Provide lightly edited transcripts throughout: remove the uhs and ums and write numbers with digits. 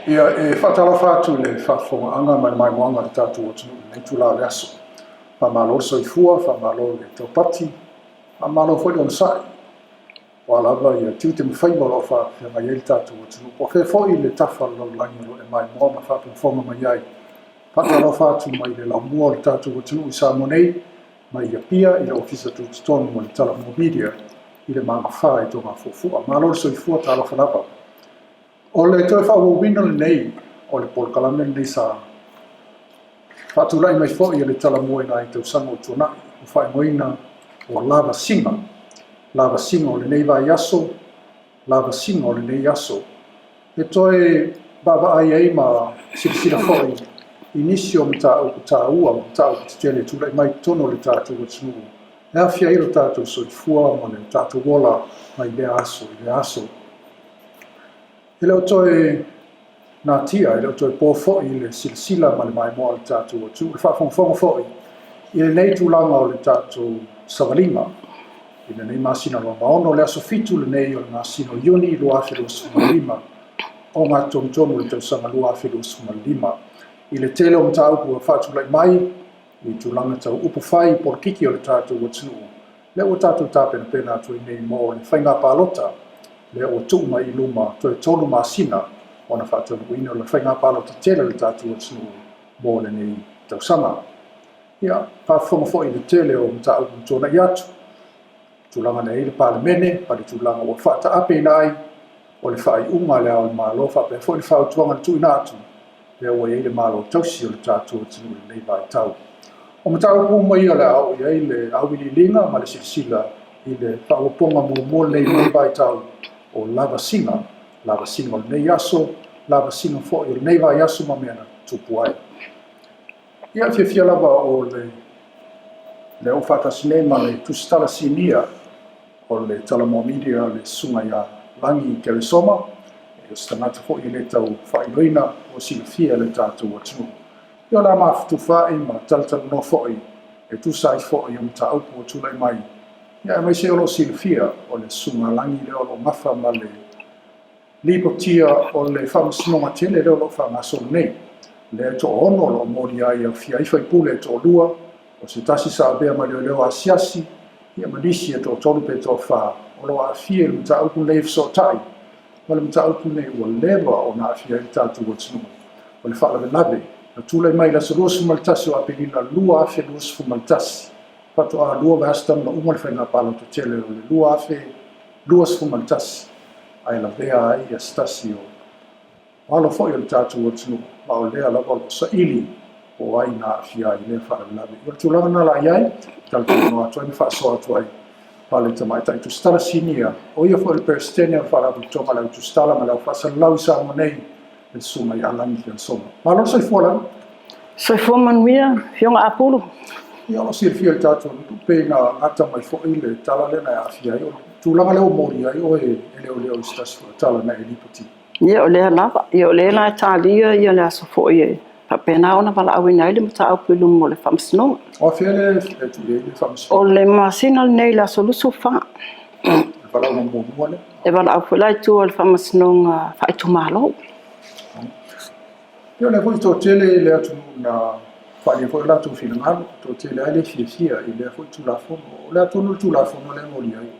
Ia, e faatalofa atu i le faafofogaaga ma le maimoaga a le tatou atunuu i lenei itula o le aso. Faamalo le soifua, faamalo le taupati, faamalo foi le onosai. O a lava ia tiute ma faiva o lo o faafeagai ai le tatou atunuu, po o fea foi le tafa o le lalolagi o lo o e maimoa ma faafogafoga mai ai. Faatalofa atu mai le laumua o le tatou atunuu i Samoa nei, mai Apia i le Ofisa Tutotonu o le Talomua Media i le Magafa i Togafuafua. Malo le soifua, talofa lava. O le toe faaauauina lenei o le polokalame lenei sa faatulai mai foi e le Talomua i nai tausaga ua tuanai, ua faaigoaina ua Lavasiga, Lavasiga o lenei vaiaso, Lavasiga o lenei aso. E toe vaavaai ai ma silasila foi i nisi o mataupu taua ma mataupu tetele e tulai mai i totonu o le tatou atunuu e aafia ai lo tatou soifua ma le tatou ola mai lea aso i lea aso. E le o toe natia, e le o toe po foi le silasila ma le maimoa a le tatou atunuu, le faafogafoga foi i lenei tulaga o le tatou savaliga i lenei masina lona ono, le aso 7 lenei o le masina o Iuni 2025, ogatotonu o le tausaga 2025. I le tele o mataupu ua faatulai mai i tulaga tau upufai polokiki o le tatou atunuu, lea ua tatou tapenapena atu ai nei mo le faiga palota lea ua tuu mai i luma toe 3 masina ona faataunuuina o le faiga palota tele o le tatou atunuu mo lenei tausaga. Ia, faafofoga foi i le tele o mataupu ua tuanai atu, tulaga na i ai le Palemene, ma le tulaga ua faataapeina ai o le faaiuga a le Ao o le Malo, faapea foi le fautuaga na tuuina atu, lea ua i ai le Malo tausi o le tatou atunuu i lenei vaitau. O mataupu uma ia o le a oo i ai le auiliiliga ma le silasila i le faaopoopoga muamua lenei i lenei vaitau o lavasiga, lavasiga o lenei aso, lavasiga foi o lenei vaiaso ma mea na tupu ai. Ia, fiafia lava o le lea ua faatasi nei ma le tusitala sinia o le Talomua Media, le susuga ia Lagi Keresoma, o se tagata foi e le tau faailoina ua silafia e le tatou atunuu. Ia, o le a mafutufaai ma talatalanoa foi e tusa ai foi o mataupu ua tulai mai. Ia, aemaise o lo o silafia o le susuga Lagi lea o lo o gafa ma le lipotia o le faamasinoga tele lea o lo o faagasolo nei. Lea e toaono o lo o molia ai e aofia ai faipule e toalua, o se tasi sa avea ma leoleo asiasi, ia ma nisi e toatolu pe toafa o lo o aafia i le mataupu lenei e fesootai ma le mataupu lenei ua leva ona aafia ai le tatou atunuu. O le faalavelave na tulai mai i le aso 21 o Aperila 2021, faatoa lua vaiaso talu ona uma le faiga palota tele o le 2021, ae lavea ai ia se tasi o alo foi o le tatou atunuu, ma o lea lava o lo o saili po o ai na aafia ai i lea faalavelave. O le tulaga lena la i ai, talatalanoa atu ai ma faasoa atu ai ma le tamaitai tusitala sinia, o ia foi o le Peresetene o le Faalapotopotoga a le Au Tusitala ma le Au Faasalalau i Samoa nei, le susuga ia Lagi Keresoma. Malo le soifua, Lagi. Soifua manuia, Afioga Apulu. Ia, o lo o silafia e le tatou atunuu pe na gata mai foi le tala lea na e aafia ai, o le tulaga lea ua molia ai oe e leoleo i se tasi foi o tala na e lipotia. Ia, o lea lava. Ia, o lea la e talia ia le aso foi e faapena ona valaauina ai le mataupu i luma o le faamasinoga. O afea lea e tuu i ai le faamasinoga? O le masina lenei i le aso 24. Le valaauga muamua lea? E valaau foi la i tua o le faamasinoga faaitumalo. Ia, o lea foi toatele le atunuu na faaalia foi o latou finagalo, toatele lava le fiafia i lea foi Tulafono. O le a tonu le Tulafono lea e molia ai?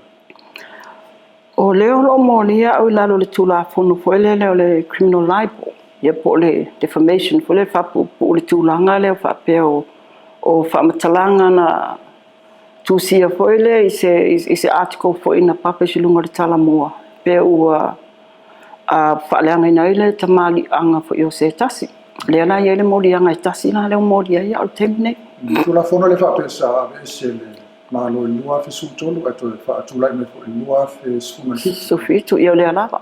O lea o lo o molia au i lalo o le Tulafono foi lele o le Criminal Libel, ia po o le Defamation foi lele faapuupuu le tulaga lea faapea o faamatalaga na tusia foi lea i se article foi na publish i luga o le Talomua, pe ua faaleagaina ai le tamaliiaga foi o se tasi. Lea la e i ai le moliaga e tasi la lea ua molia ai au i le taimi nei. Tulafono lea faapea sa aveese le Malo i le 2013 ae toe faatulai mai foi i le 2017. 17, ia o lea lava.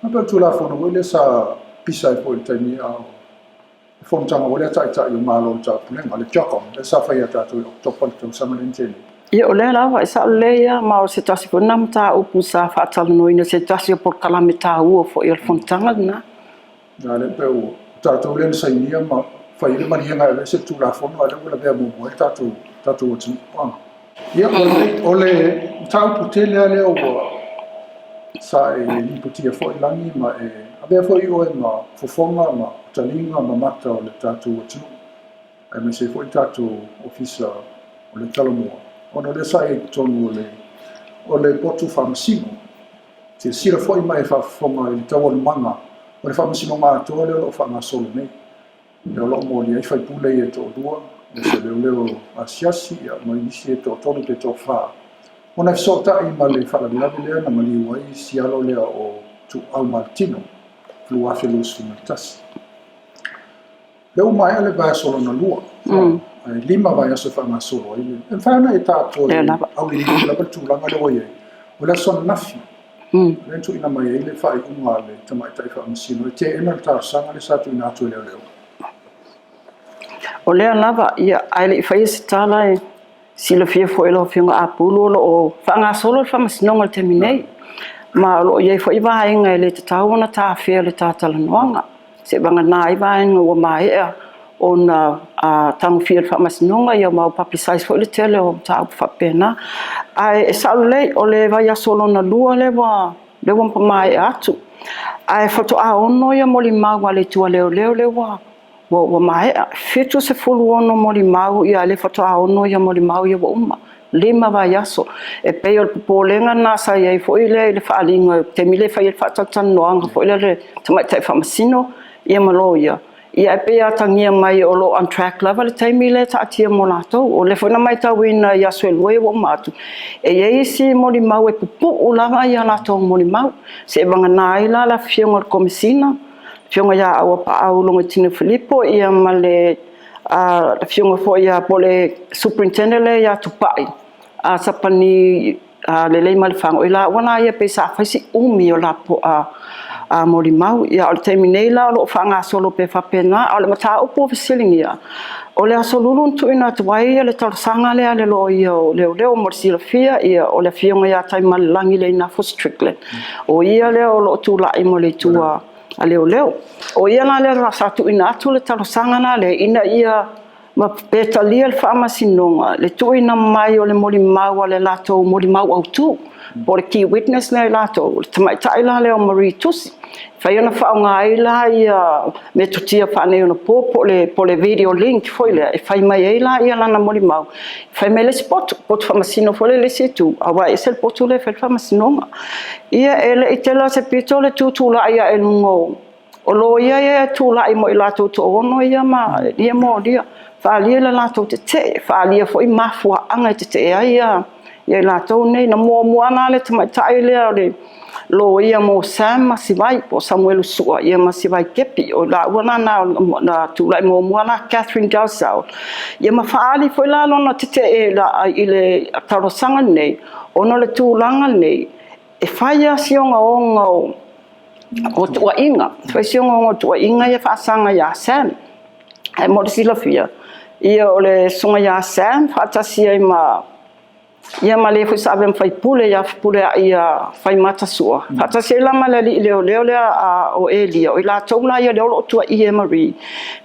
Na pei o le Tulafono foi lea sa pisa ai foi i le taimi a o le fonotaga foi lea a Taitai o Malo o le Taupulega, le CHOGM, lea sa fai ia tatou i Oketopa i le tausaga lea na tea nei. Ia o lea lava, e sao lelei lava, ma o se tasi foi lena mataupu sa faatalanoaina, se tasi o polokalame taua foi o le fonotaga lena. A lea pei o tatou lea na sainia ma fai ai le maliega e aveese le Tulafono, a o lea ua lavea muamua ai le tatou atunuu. Ia, o le mataupu tele lava lea ua Sa e lipotia foi Lagi ma e avea foi oe ma fofoga ma taliga ma mata o le tatou atunuu, aemaise ai foi le tatou Ofisa o le Talomua, ona o lea sa e i ai i totonu o le potu faamasino. Silasila foi ma e faafofoga i le taualumaga o le faamasinoga atoa lea o lo o faagasolo nei. Lea o lo o molia ai faipule ia e toalua, aemaise o leoleo asiasi ma nisi e toatolu pe toafa, ona e fesootai ma le faalavelave lea na maliu ai si alo lea o Tuuau Maletino 2021. Lea ua maea le vaiaso lona lua, ae 5 vaiaso e faagasolo ai. E mafai ona e tatou auiliili lava le tulaga lea ua i ai. O le aso ananafi, lea na tuuina mai ai le faaiuga a le tamaitai faamasino e teena le talosaga lea sa tuuina atu e leoleo. O lea lava, ia, ae le i faia se tala e silafia foi e lau Afioga Apulu o lo o faagasolo le faamasinoga i le taimi nei, ma o lo o i ai foi vaega e le tatau ona tafea le ta talanoaga, seivagana ai vaega ua maea ona tagofia e le faamasinoga, ia ma ua publicize foi le tele o mataupu faapena. Ae e sao lelei, o le vaiaso lona lua lea ua maea atu, ae faatoa 6 ia molimau a le itu a leoleo lea ua maea. 76 molimau, ia lea faatoa 6 ia molimau ia ua uma. 5 vaiaso. E pei o le popolega lena sa i ai foi lea i le faaaliga i le taimi lea e fai ai le faatalatalanoaga foi lea le tamaitai faamasino ia ma loia. Ia e pei e atagia mai o lo o on track lava le taimi lea e taatia mo latou. O lea foi na matauina i aso e 2 ia ua uma atu, e i ai isi molimau e pupuu lava ia latou molimau. Seivagana ai la le afioga i le Komesina, afioga ia Auapaau Logoitino Filipo ia ma le afioga foi ia po o le Superintendent lea ia Tupai Sapani Leleimalefano, i laua la ia pei sa fai si umi o latou molimau. Ia, o le taimi nei la o lo o faagasolo pea faapena. A o le mataupu ua fesiligia, o le Aso Lulu na tuuina atu ai le talosaga lea a le loia o leoleo. Mo le silafia, ia, o le afioga ia Taimalelagi Leinafo Strickland, o ia lea o lo o tulai mo le itu a leoleo. O ia la lea sa tuuina atu le talosaga la lea ina ia ma pe talia le faamasinoga le tuuina mai o le molimau a le latou molimau autu, po o le key witness lea i latou, o le tamaitai la lea o Marie Tusi. Fai ona faaaoga ai la ia metotia faaneionapo po o le video link foi lea e fai mai ai la ia lana molimau. Fai mai le isi potu, potu faamasino foi lea i le isi itu, aua e ese le potu lea e fai le faamasinoga. Ia e le i tele o se pito le tutulai ae i luga o loia ia e tulai mo i latou toaono ia ma ia molia, faaalia le latou tetee, faaalia foi mafuaaga e tetee ai ia i latou nei. Na muamua la le tamaitai lea o le loia mo Sam Masivai, po o Samuelu Sua, ia Masivai Kepi, o laua la na tulai muamua la Catherine Dalzell, ia ma faaali foi la lona tetee i le talosaga lenei, ona o le tulaga lenei, e fai lava si ogaoga o tuuaiga, fai si ogaoga o tuuaiga ia faasaga ia Sam. Ae mo le silafia, ia o le susuga ia Sam faatasi ai ma ia ma le foi sa ave ma faipule ia Fepuleai ia Faimata Sua, faatasi ai la ma le alii leoleo lea o Elia, o i latou la ia lea o lo o tuuaia e Marie,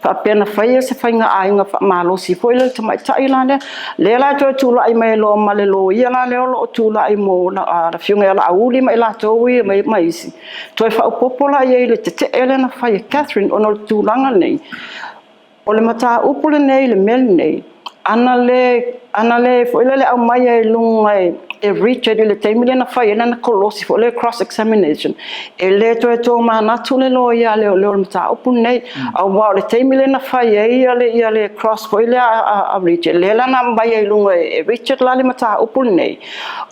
faapea na faia se faiga aiga faamalosi foi lea le tamaitai la lea. Lea la e toe tulai mai loa ma le loia la lea o lo o tulai mo le afioga ia Laauli ma i latou ia ma isi, toe faaopoopo la i ai le tetee lea na fai e Catherine, ona o le tulaga lenei. O le mataupu lenei i le mea lenei, ana le foi lele aumaia i luga e Richard i le taimi lea na fai ai lana kolosi foi lea cross examination, e le toe tomanatu le loia a leoleo i le mataupu lenei, aua o le taimi lea na fai ai ia le cross foi lea a Richard, lea la na aumaia i luga e Richard la le mataupu lenei,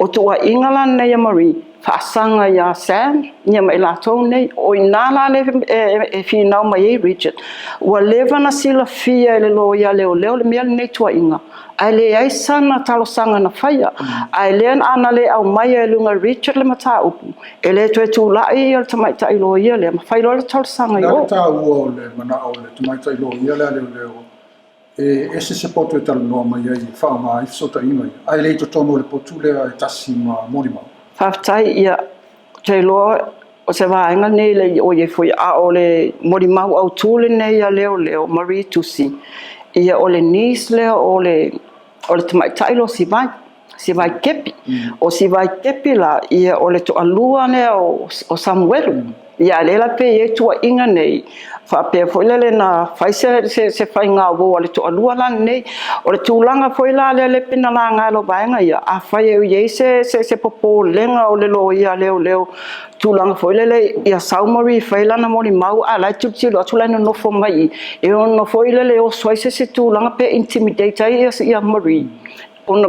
o tuuaiga la lenei a Marie, faasaga ia Sam ia ma i latou nei. O i ina la lea e finau mai ai Richard, ua leva na silafia e le loia leoleo le mea lenei tuuaiga, ae leai sana talosaga na faia. Ae lea ana le aumaia i luga e Richard le mataupu, e le toe tulai ia le tamaitai loia lea ma fai loa le talosaga i o. O le a le taua o le manao o le tamaitai loia lea leoleo e ese se poto e talanoa mai ai e faaaoga ai fesootaiga ia, ae le i totonu o le potu lea e tasi ma molimau? Faafetai, ia, ou te iloa o se vaega lenei le i o i ai foi, a o le molimau autu lenei a leoleo Marie Tusi, ia o le niece lea o le tamaitai Losivai. Sivai Kepi. O Sivai Kepi la, ia o le toalua lea o Samuelu. Ia a lea la pei e i ai tuuaiga nei, faapea foi lele na fai se faiga uo a le toalua la lenei. O le tulaga foi la lea lea pei na laga e lou vaega ia, afai e i ai se popolega o le loia leoleo tulaga foi lele ia sau Marie e fai lana molimau a o la e tilotilo atu la e nonofo mai i i, e ono foi lele oso ai se isi tulaga pe intimidate ai ia Marie ona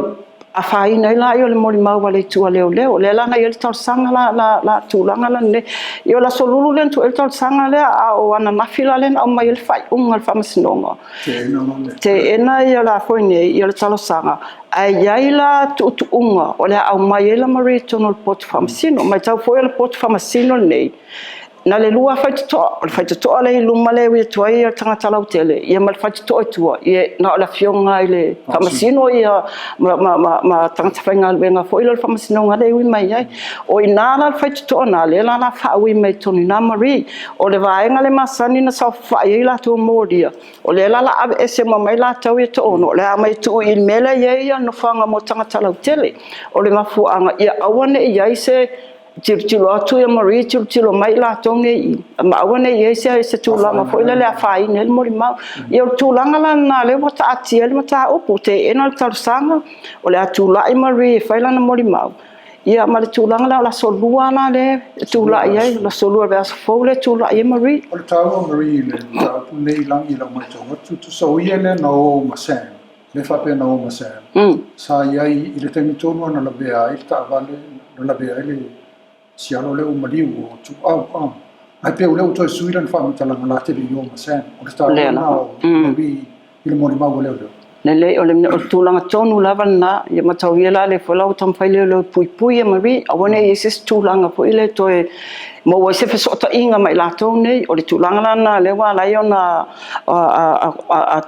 afaina ai lea o le molimau a le itu a leoleo. O lea la na i ai le talosaga la, la tulaga la lenei. Ia o le Aso Lulu lea na tuu ai le talosaga lea, a o ananafi la lea na aumai ai le faaiuga a le Faamasinoga. Teena ia la foi nei ia le talosaga, ae i ai la tuutuuga o le a aumai ai la Marie i totonu o le potu faamasino. Matau foi o le potu faamasino lenei, na le lua faitotoa, o le faitotoa lea i luma lea e ui atu ai le tagata lautele, ia ma le faitotoa i tua, ia na o le afioga i le faamasino ia ma tagata faigaluega foi lea o le faamasinoga lea e ui mai ai. O i ina la le faitotoa lena, lea la o le a faaui mai totonu i ina Marie. O le vaega lea e masani ona saofafai ai latou molia, o lea la o le a aveese uma mai latou ia e toaono, o le a aumai e tuu i le mea lea e i ai le nofoaga mo tagata lautele. O le mafuaaga ia aua ne i i ai se tilotilo atu ia Marie tilotilo mai i latou nei i i, ma aua ne i i ai se tulaga foi lele e afaina ai le molimau. Ia o le tulaga la lena o lea ua taatia ai le mataupu, teena le talosaga, o le a tulai Marie e fai lana molimau, ia ma le tulaga la o le aso 2 la lea e tulai ai, le aso 2 o le vaiaso fou lea e tulai ai Marie. O le taua o Marie i le mataupu lenei Lagi i lau matau atu, tusa o ia lea na o ma Sam, lea faapea na o ma Sam, sa i ai i le taimi tonu lava na lavea ai le taavale, na lavea ai le sialo lea ua maliu o Tuuau, ae pei o lea ua toe sui lana faamatalaga la te le i o ma Sam. O le taua lena o Marie i le molimau a leoleo. Lelei, o le tulaga tonu lava lena, ia mataulia la lea foi la ua taumafai leoleo e puipui ia Marie, aua ne i i ai se isi tulaga foi lea e toe maua ai se fesootaiga ma i latou nei. O le tulaga la lena lea ua ala ai ona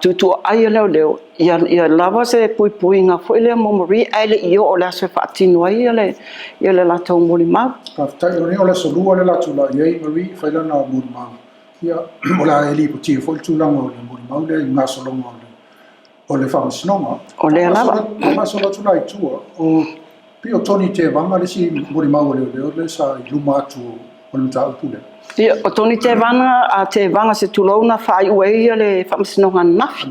tuutuuaai e leoleo, ia lava se puipuiga foi lea mo Marie ae le i oo i le aso e faatino ai le latou molimau. Faafetai. O le aso 2 lea o le a tulai ai Marie e fai lana molimau. Ia, o le a e lipotia foi le tulaga o le molimau lea i le gasologa o le faamasinoga. O lea lava. Faasolo atu la i tua, o pei o Tony Tevaga le isi molimau a leoleo lea sa i luma atu o le mataupu lea. Ia, o Tony Tevaga, a Tevaga se tulou na faaiu ai le faamasinoga ananafi.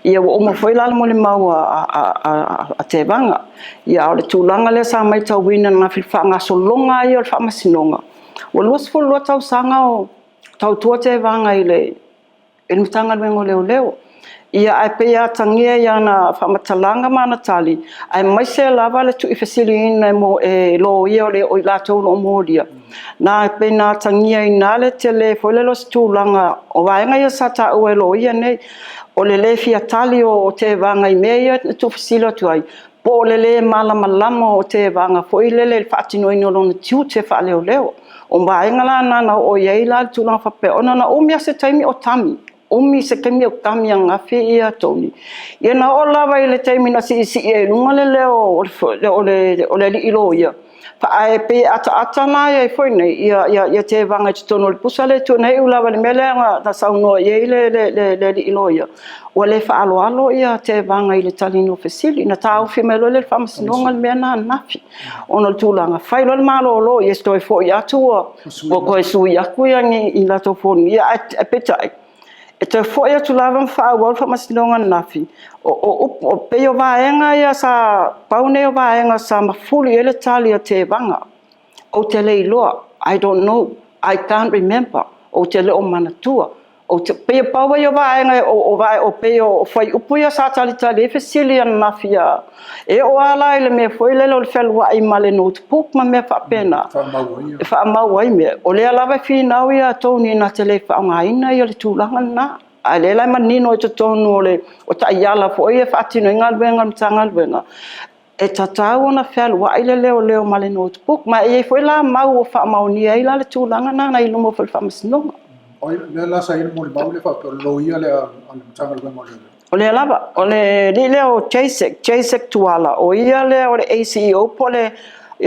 Ia, ua uma foi la le molimau a Tevaga. Ia, a o le tulaga lea sa matauina ananafi i le faagasologa lava ia o le faamasinoga, ua 22 tausaga o tautua Tevaga i le Matagaluega o Leoleo. Ia, ae pei e atagia i ana faamatalaga ma ana tali, aemaise lava le tuuifesiliina e loia o i latou o lo o molia, na pei na atagia ai i ina le tele foi lele o se tulaga o vaega ia sa taua e loia nei, o le le fia tali o Tevaga i mea ia na tuufesili atu ai, po o le lē malamalama o Tevaga foi lele i le faatinoina o lona tiute faaleoleo. O vaega la na na oo i ai la le tulaga faapea, ona na umi lava se taimi o tami, umi se taimi o tami ananafi ia Tony. Ia na oo lava i le taimi na siisii ai i luga le leo o le alii loia, ae pei e ataata la ai foi nei ia Tevaga i totonu o le pusa lea e tu, na iu lava i le mea lea na saunoa i ai le alii loia, ua le faaaloalo ia Tevaga i le taliina o fesili. Na taofi mai loa lea e le Faamasinoga le mea lena ananafi, ona o le tulaga, fai loa le malolo, ia toe foi atu ua toe sui atu i latou foliga, ae peitai, e toe foi atu lava ma faaauau le faamasinoga ananafi. O pei o vaega ia sa, pau nei o vaega sa mafuli i ai le tali a Tevaga. Ou te le iloa, I don't know, I can't remember, ou te le o manatua. Pei e pau ia o vaega, o pei o fuaiupu ia sa talitali ai fesili ananafi. E oo lava la i le mea foi lele o le fealuai ma le notebook ma mea faapena, e faamau ai mea. O lea lava e finau ia Tony na te le faaaogaina le tulaga lena. A o lea la e manino i totonu o taiala foi e faatino ai galuega a le Matagaluega, e tatau ona fealuai le leoleo ma le notebook. Ma e i ai foi la mau ua faamaonia ai la le tulaga lena na i luma foi o le faamasinoga. O lea la sa i ai le molimau lea faapea o le loia lea a le Matagaluega o Leoleo. O lea lava, o le alii lea o Jasek, Jasek Tuala, o ia lea o le ACEO po o le,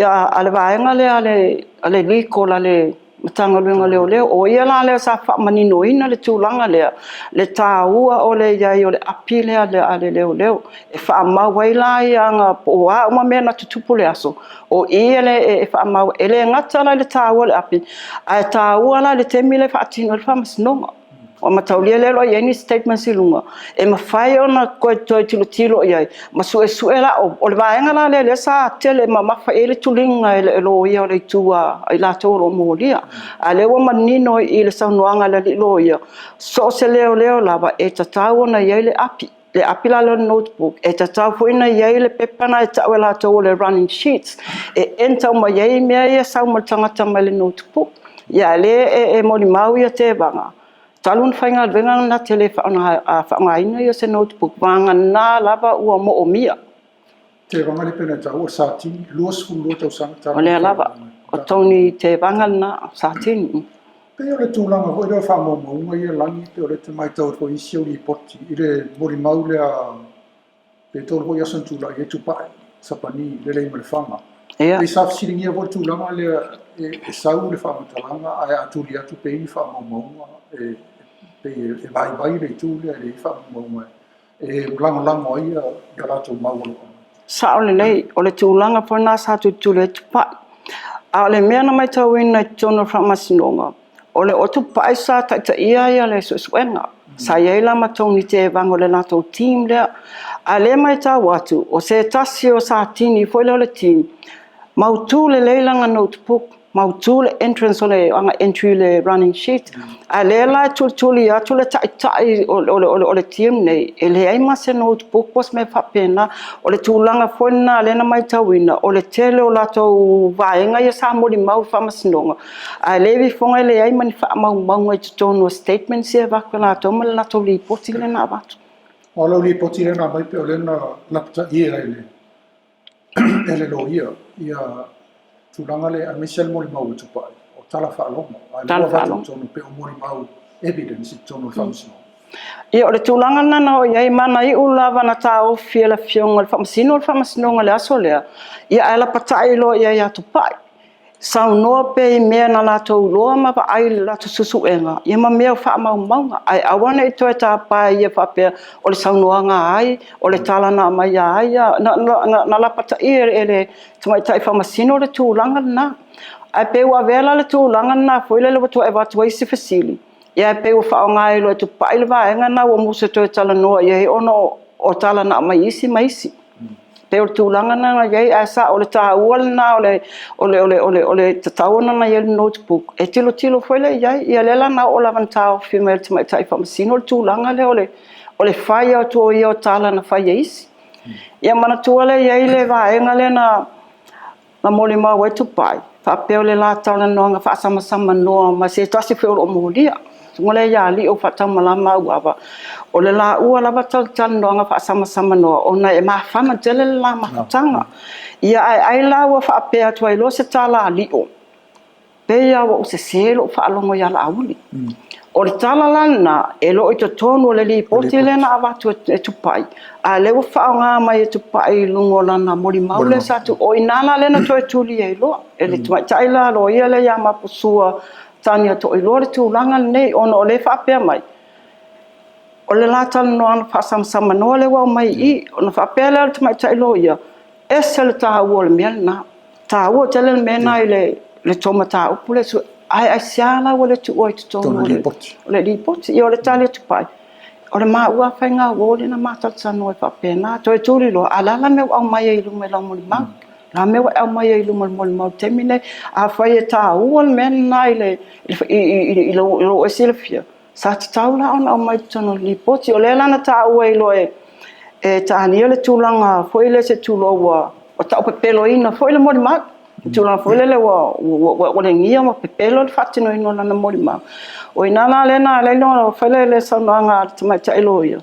a le vaega lea a le legal a le Matagaluega o Leoleo. O ia la lea sa faamaninoina le tulaga lea, le taua o le i ai o le api lea a le leoleo, e faamau ai la ia aga po o a uma mea na tutupu i le aso, o i e faamau ai. E le gata la i le taua o le api, ae taua la i le taimi lea e faatino ai le faamasinoga. Aua mataulia lea o lo o i ai ni statements i luga, e mafai ona toe tilotilo i ai ma suesue la… O le vaega la lea sa tele mamafa i ai le tuliga e loia o le itu a i latou o lo o molia. A o lea ua manino i le saunoaga a le alii loia, so o se leoleo lava e tatau ona i ai le api. Le api la lea o le notebook, e tatau foi ona i ai le pepa lena e tau e latou o le running sheets, e enter uma i ai mea ia e sau mai le tagata mai le notebook. Ia a o lea e molimau Tevaga, talu ona faigaluega na te le faaaogaina ia o se notebook, vagana lava ua moomia. Tevaga lea pei ona e taua o le Satini, 22 tausaga talu O lea lava, o Tony Tevaga lena, o Satini. Pei o le tulaga foi lea o faamaumauga ia Lagi, pei o lea e te matau atu foi i isi au lipoti i le molimau lea pe 3 foi aso na tulai ai Tupai, Sapani, Leleimalefanga. Ia. Pei sa fesiligia foi le tulaga lea e sau le faamatalaga ae a tuli atu pe i ai ni faamaumauga e pei e vaivai le itu lea e leai faamaumauga e lagolago ai ia latou mau o lo o aumai. Sao lelei, o le tulaga foi lena sa tulituli ai Tupai. A o le mea na matauina i totonu o le faamasinoga, o le Tupai sa taitaia le suesuega. Sa i ai la ma Tony Tevaga o le latou team lea. A o lea e matau atu, o se tasi o Satini foi lea o le team, mautu lelei lana notebook, mautu le entrance o le ana entry i le running sheet. A o lea la e tulituli atu le taitai o le team nei, e leai ma se notebook po o se mea faapena. O le tulaga foi lena lea na matauina, o le tele o latou vaega ia sa molimau i le faamasinoga, a o lea e ifofoga e leai ma ni faamaumauga i totonu o statements ia e avatu e latou ma le latou lipoti lea na avatu. O lau lipoti lea na aumai pei o lea na lapataia e le loia ia tulaga lea aemaise le molimau a Tupai o tala faalogo, a o lea ua avatu i totonu pei o molimau evidence i totonu o le faamasinoga. Ia, o le tulaga lena na oo i ai, ma na iu lava na taofi e le Afioga i le Faamasino le Faamasinoga i le aso lea, ia ae lapatai loa i ai ia Tupai. Saunoa pea i mea na latou iloa ma vaai i le latou suesuega, ia ma mea o faamaumauga, ae aua ne i toe tapa e ia faapea o le saunoaga a ai, o le tala na aumai a ai. Na lapataia e le tamaitai faamasino le tulaga lena. Ae pei ua avea la le tulaga lena foi lele ua toe avatu ai isi fesili, ia ae pei ua faaaoga ai loa e Tupai le vaega lena ua musu e toe talanoa i ai ona o tala na aumai e isi ma isi. Pei o le tulaga lena na i ai, ae sao o le taua lena o le tatau ona i ai le notebook e tilotilo foi lea i ai. Ia lea la na oo lava ina taofi mai e le tamaitai faamasino le tulaga lea o le fai atu o ia o tala na fai e isi. Ia manatua lea e i ai le vaega lea na molimau ai Tupai, faapea o le la talanoaga faasamasamanoa ma se tasi foi o lo o molia. Susuga lea ia Lio Faataumalama Auava, o le laua lava talanoaga faasamasamanoa ona e mafana tele le la mafutaga. Ia ae ai la ua faapea atu ai loa se tala a Lio, pei lava ua ou sese lou faalogo ia Laauli. O le tala la lena e le o i totonu o le lipoti lea na avatu e Tupai, a o lea ua faaaoga mai e Tupai i luga o lana molimau lea sa tuu. O i ina la lea na toe tuli ai loa e le tamaitai la loia lea ia Mapusua Tania Toailoa le tulaga lenei, ona o lea e faapea mai, o le la talanoaga faasamasamanoa lea ua aumai i i, ona faapea lea o le tamaitai loia, ese le taua o le mea lena. Taua tele le mea lena i le tou mataupu lea, ae aisea la ua le tuua i totonu o le lipoti? Ia o le tali a Tupai, o le maua faigauo lea na ma talatalanoa ai faapena. Toe tuli loa, a o le a la le mea ua aumai ai i luma i lau molimau? O le a le mea ua e aumai ai i luma o le molimau i le taimi lenei? Afai e taua le mea lena i lou silafia, sa tatau la ona aumai i totonu o le lipoti. O lea la na taua ai loa e Tania le tulaga foi lea se tulou ua taupepeloina foi le molimau. Le tulaga foi lele ua legia ma pepelo le faatinoina o lana molimau. O i ina la lea na ala ai ona fai le saunoaga a le tamaitai loia,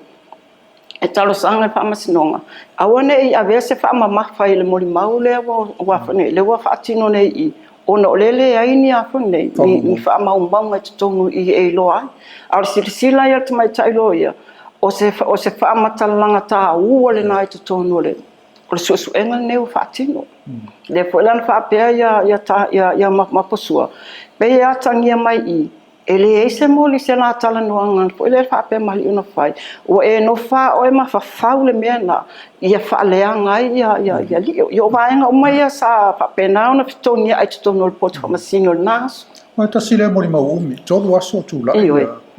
e talosaga i le faamasinoga, aua ne i avea se faamamafa i le molimau lea ua faatino nei i i, ona o lea e leai ni a foi nei, ni faamaumauga i totonu i i e iloa ai. A o le silasila ia a le tamaitai loia, o se faamatalaga taua lena i totonu o le o le suesuega lenei ua faatino. Lea foi la na faapea ia ia ia, ia Maposua, pei e atagia mai i e leai se moli se la talanoaga foi lea faapea ma alii ona fai, ua e nofo lava oe ma fafau le mea lena ia faaleaga ai ia ia ia alii. Ia o vaega uma ia sa faapena ona fetogiai i totonu o le poto faamasino i lena aso. Ma e tasi lea molimau umi, 3 aso o tulai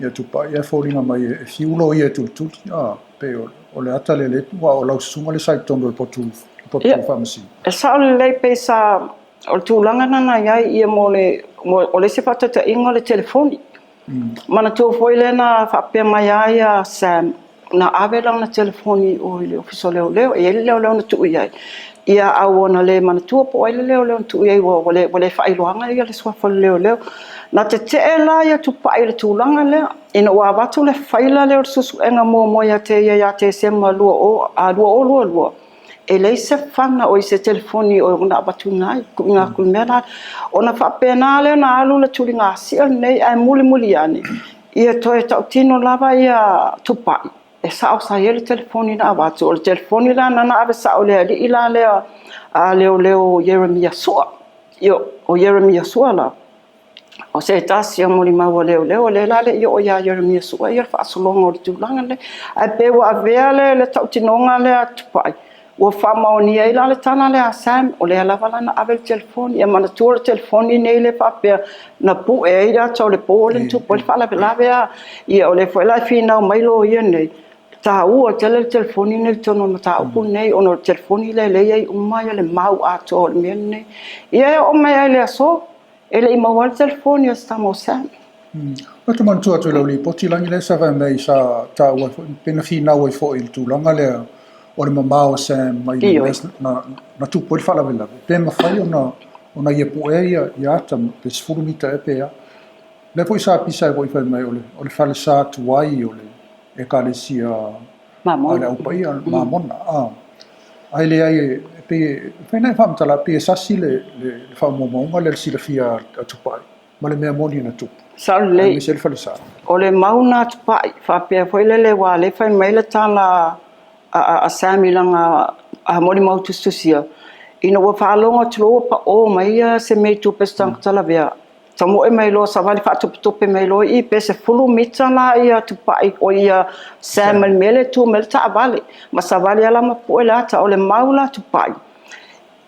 ia Tupai ae foliga mai e fiu loia e tulituli, a, pei o le ata lea le, aua o lau susuga lea sa i totonu o le potu, potu faamasino. E sao lelei pei sa, o le tulaga lena na i ai ia mo le, o le isi faataitaiga o le telefoni. Manatua foi lea na faapea mai ai ia Sam, na ave lana telefoni i o i le Ofisa o Leoleo, e i ai le leoleo na tuu i ai, ia a ua na le manatua po o ai le leoleo na tuu i ai, ua le faailoaga ia le suafa o le leoleo. Na tetee la ia Tupai i le tulaga lea, ina ua avatu le faila lea o le suesuega muamua ia te ia ia Tesema 2022, e leai se fana o i se telefoni o na avatuina ai, tuuina atu i le mea la. Ona faapena lea ona alu le tuligasia lenei, ae mulimuli ane, ia toe tautino lava ia Tupai, e sao sa i ai le telefoni na avatu. O le telefoni la na ave sao i le alii la lea a leoleo Ieremia Sua. Ia, o Ieremia Sua la, o se tasi o molimau a leoleo, o lea la le i oo ia Ieremia Sua ia le faasologa o le tulaga lenei. Ae pei ua avea le tautinoga lea a Tupai, ua faamaonia ai la le tala lea a Sam, o lea lava la na ave le telefoni. Ia manatua le telefoni nei le faapea na pue ai le ata o le po lea na tupu ai le faalavelave a. Ia o lea foi la e finau mai loia nei, e taua tele le telefoni nei i totonu o le mataupu lenei, ona o le telefoni lea lea e i ai uma le mau atoa o le mea lenei. Ia e oo mai lava i le aso, e le i maua le telefoni a si tama o Sam. Ou te manatua atu i lau lipoti lagi lea sa fai mai sa taua ai foi, pe na finau ai foi i le tulaga lea o le mamao o Sam mai le mea na tupu ai le faalavelave, pe mafai ona ia puea ia ata pe 10 mita ea pe a. Lea foi sa pisa ai foi fai mai o le falesa tuai o le Ekalesia a le Au Paia, Mamona. Ae leai, e pei e fai nai faamatalaga, pei e sasi le faamaumauga lea i le silafia a Tupai ma le mea moni na tupu. Sao lelei. Aemaise le falesa. O le mau na Tupai, faapea foi lele aua o lea e fai mai le tala a Sam i lana molimau tusitusia, ina ua faalogo atu loa ua pao mai se mea i tua pei o se tagata lavea, tamoe mai loa savali faatopetope mai loa i i pe 10 mita la ia Tupai o ia Sam mai le mea lea e tu mai ai le taavale ma savali lava la ma pue le ata. O le mau la Tupai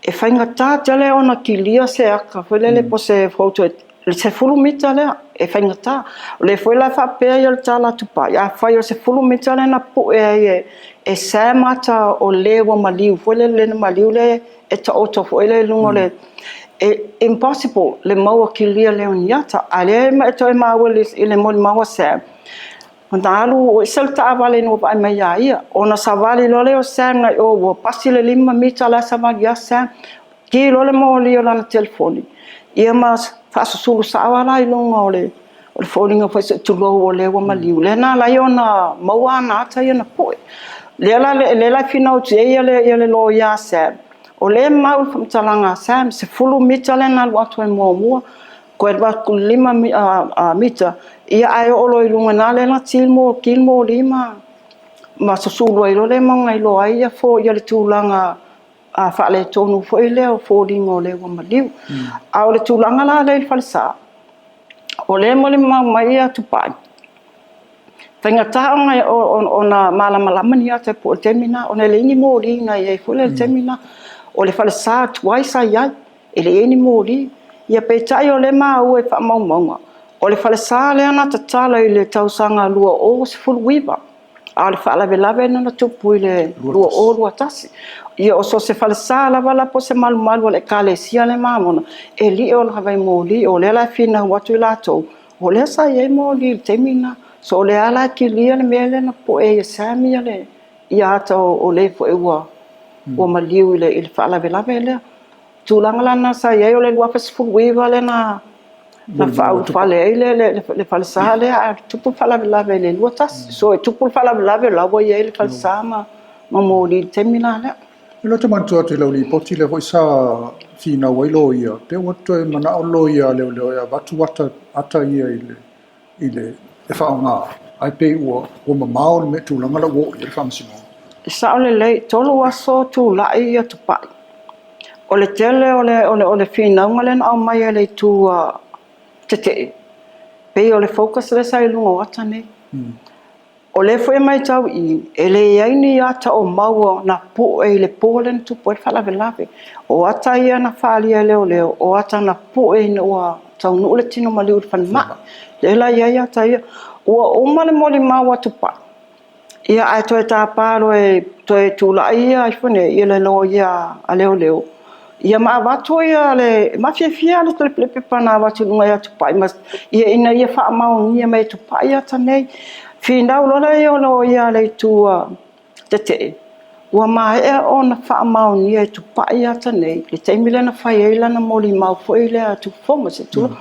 e faigata tele ona kilia se ata foi lele po o se photo le 10 mita lea e faigata. O lea foi la e faapea ia le tala a Tupai, afai o le 10 mita lea na pue ai e Sam ata o le ua maliu foi lele na maliu le e taoto foi lea i luga o le e impossible le maua kilia lea o ni ata. A lea e toe maua i le molimau a Sam, na alu ese le taavale ina ua vaai mai ia ia. Ona savali loa lea o Sam nai o ua pasi le 5 mita la e savali ia Sam, ki loa le moli o lana telefoni, ia ma faasusulu sao lava la i luga o le o le foliga foi se i tulou o lea ua maliu. Lea na ala ai ona maua ana ata ia na pue. Lea la, lea la e finau atu ai ia le loia a Sam, o lea e mau le faamatalaga a Sam, 10 mita lea na alu atu ai muamua, toe alu atu i le 5 mita, ia ae oo loa i luga i ina lea na ki le moli ma susulu ai loa lea ma ona iloa ai ia le tulaga faaletonu foi lea o foliga o lea ua maliu. A o le tulaga la lea i le falesa, o lea e molimau mai ia Tupai, faigata ona malamalama ni ata po o le taimi lena, ona e leai ni moli na i ai foi lea i le taimi lena. O le falesa tuai sa i ai, e leai ni moli. Ia peitai o lea e maua i faamaumauga, o le falesa lea na tatala i le tausaga 2019, a o le faalavelave lena na tupu i le 2021. Ia o so o se falesa lava la po o se malumalu a le Ekalesia lea Mamona, e lio lava i moli. O lea la e finau atu i latou, o lea sa i ai moli i le taimi lena. So o lea la e kilia le mea lea na popoe ai e Sam ia le ia ata o le foi ua maliu i le faalavelave lea. Tulaga la lena sa i ai o le 2019 lea na faaulufale ai le falesa lea, ae tupu le faalavelave i le 21. So e tupu le faalavelave o la ua i ai le falesa ma moli i le taimi la lea. E le te manatua atu i lau lipoti lea foi sa finau ai loia, pe ua toe manao loia a leoleo e avatu ata ia i le e faaaoga, ae pei ua mamao le mea tulaga la ua oo i ai le faamasinoga. E sao lelei, 3 aso tulai ia Tupai. O le tele o le, o le, o le finauga lea na aumai e le itu tetee, pei o le focus lea sa i luga o ata nei. O lea foi e matau i i, e leai ni ata o maua na pue i le po lea na tupu ai le faalavelave. O ata ia na faaalia e leoleo, o ata na pue ina ua taunuu le tino maliu i le falemai. Lea la e i ai ata ia. Ua uma le molimau a Tupai, Ia ae toe tapa loa e toe tulai ia ifo nei ia le loia a leoleo ia ma avatu ia le mafiafia le le pepa na avatu i luga ia Tupai ma ia ina ia faamaonia mai e Tupai ata nei. Finau loa lea o loia a le itu tetee ua maea ona faamaonia e Tupai ata nei le taimi lea na fai ai lana molimau foi lea tufofoga se i tulou,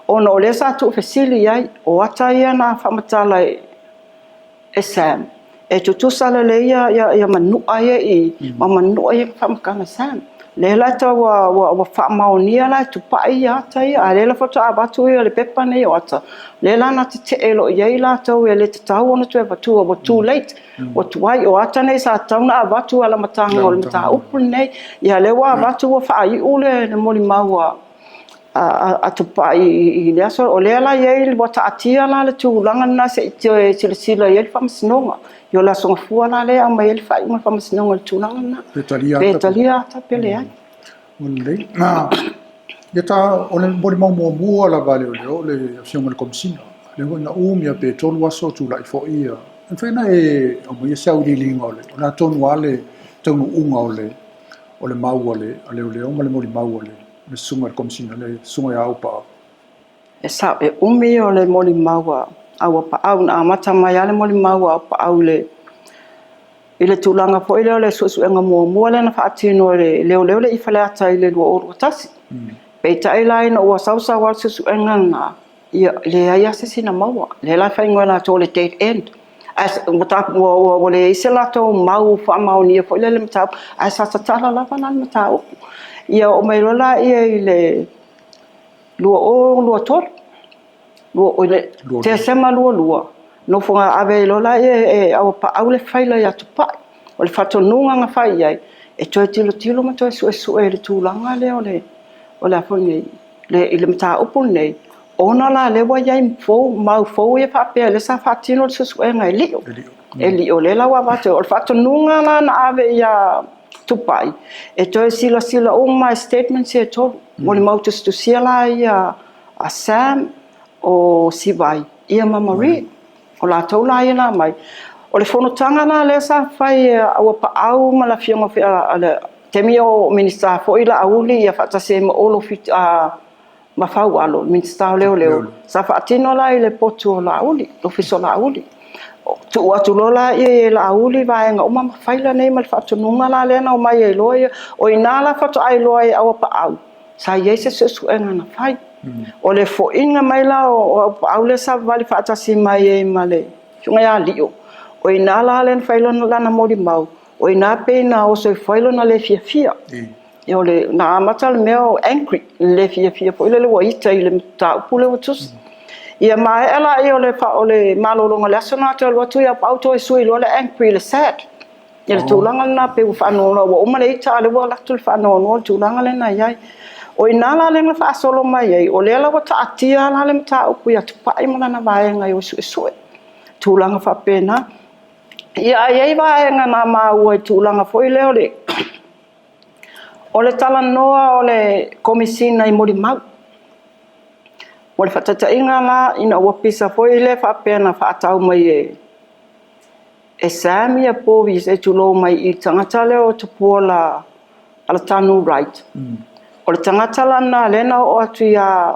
ona o lea sa tuufesili i ai o ata ia na faamatala e Sam, e tutusa lelei ia manua ia i i, ma manua ia faamatalaga a Sam. Lea la tau ua faamaonia la e Tupai ia ata ia, a o lea la faatoa avatu le pepa nei o ata, lea la na tetee loa i ai latou e le tatau ona toe avatua, ua too late, ua tuai. O ata nei sa tatau ona avatu i le amataga o le mataupu lenei, ia lea ua avatu ua faaiu le molimau a a Tupai i le aso, o lea la e i ai, ua taatia la le tulaga lena se i toe silasila i ai le Faamasinoga. Ia o le Aso Gafua la lea e aumai ai le faaiuga a le Faamasinoga i le tulaga lena. Pe talia ata. Pe talia ata pe leai. Ua lelei. Ia ta, o le molimau muamua lava a leoleo o le Afioga i le Komesina. Lea foi na umi lava pe 3 aso o tulai foi ia. E mafai ona e aumaia se auiliiliga o le, o le a tonu lava le taunuuga o le o le mau a le leoleo ma le molimau a le le susuga i le Komesina, le susuga ia Auuapaau. E sao, e umi o le molimau a Auuapaau. Na amata mai lava le molimau a Auuapaau i le, i le tulaga foi lea o le suesuega muamua lea na faatino e le leoleo lea i Faleata i le 2021. Peitai la ina ua sau sau lava le suesuega lena, Ia, leai lava se isi na maua. Lea la e faaigoa e latou o le dead end. Ae ua leai se latou mau faamaonia foi lea i le mataupu, ae sa tatala lava la le mataupu. Ia oo mai loa lea i le 2023, Tesema 22, nofo ave ai loa lea e Auuapaau le faila ia Tupai. O le faatonuga na fai i ai, e toe tilotilo ma toe suesue i le tulaga lea o le, o le a foi nei, i le mataupu lenei, ona la lea ua i ai fou, mau fou ia faapea lea sa faatino le suesuega e Lio. E Lio, lea la ua avatu. O le faatonuga la na ave ia Tupai, e toe silasila uma i statements ia e 3. Molimau tusitusia la ia a Sam, o Sivai, ia ma Marie. O latou la ia na aumai. O le fonotaga la lea sa fai e Auuapaau ma le afioga foi a le taimi o Minisita foi Laauli ia faatasi ai ma Olo ma Faualo, le Minisita o Leoleo, sa faatino la i le potu o Laauli, le ofisa o Laauli. Tuu atu loa la e Laauli vaega uma ma faila nei ma le faatonuga la lea na omai ai loa ia. O i ina la faatoa iloa ai e Auuapaau sa i ai se suesuega na fai. O le foiga mai la o Auuapaau lea sa vavali faatasi mai ai ma le Susuga ia Lio, o i ina la lea na fai lana molimau, o i ina pei na oso ifo ai lona le fiafia. Ia o le, na amata le mea o angry, le le fiafia foi lele ua ita i le mataupu lea ua tusi. Ia maea lea o le, o le malologa o le aso lena toe alu atu ia Auuapaau toe sui loa le angry i le sad. Ia le tulaga lena pei ua faanoanoa ua uma le ita a o lea ua alu atu le faanoanoa i le tulaga lea na i ai. O i ina la lea na faasolo mai ai, o lea la ua taatia la le mataupu ia Tupai ma lana vaega e o e suesue, tulaga faapena. Ia ae i ai vaega na maua i tulaga foi lea o le o le talanoa o le Komesina i molimau. O le faataitaiga la ina ua pisa foi lea faapea na faatau mai e e Sam ia povi se tulou mai i le tagata lea o Tupuola Alatanu Wright. O le tagata la lena lea na oo atu ia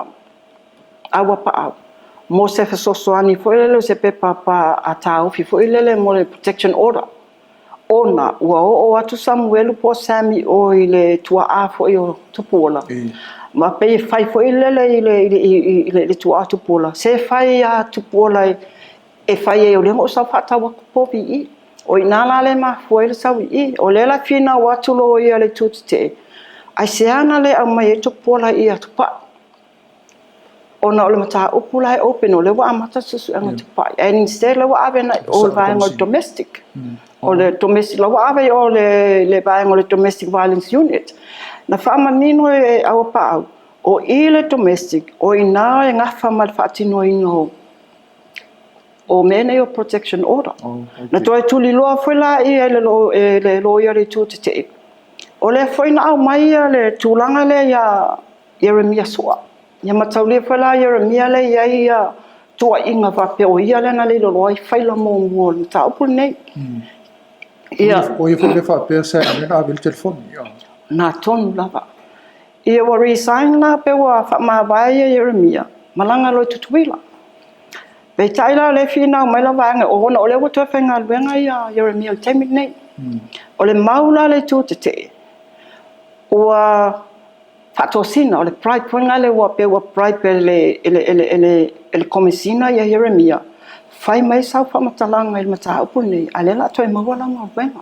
Auuapaau mo se fesoasoani foi lele o se pepa a taofi foi lele mo le protection order ona ua oo atu Samuelu po o Sam i o i le tuaa foi o Tupuola ma pei e fai foi lele i le tuaa o Tupuola se fai a Tupuola e fai ai o lea na ou sau faatau atu povi i i. O i ina la lea e mafua ai le sau i i. O lea la e finau atu loia a le itu tetee, aisea na le aumai ai Tupuola i ia Tupai? Ona o le mataupu la e open, o lea ua amata le suesuega a Tupai, and instead la ua ave agai i o i le vaega o le domestic. O le domestic, la ua ave i o le, le vaega o le Domestic Violence Unit. Na faamanino e Auapaau, o i le domestic, o i ina e gafa ma le faatinoina o o mea nei o protection order. Oh, okay. Na toe tuliloa foi la ia e le, e le loia o le itu tetee. O lea foi na aumai ia le tulaga lea ia Ieremia Sua. Ia mataulia foi la Ieremia lea e i ai ia tuuaiga faapea o ia lea na leiloloa ai faila muamua o le mataupu lenei. Ia. O ia foi lea faapea sa lea na ave le telefoni. Na tonu lava. Ia ua resign la pe ua faamavae ia Ieremia, malaga loa i Tutuila. Peitai la o lea e finau mai la vaega ona o lea ua toe faigaluega ia Ieremia i le taimi lenei. O le mau la le itu tetee, ua faatosina, o le bribe foi lena ua pei ua bribe e le, e le, e le, e le, e le Komesina ia Ieremia, fai mai sau faamatalaga i le mataupu lenei, a o lea o le a toe maua lau galuega.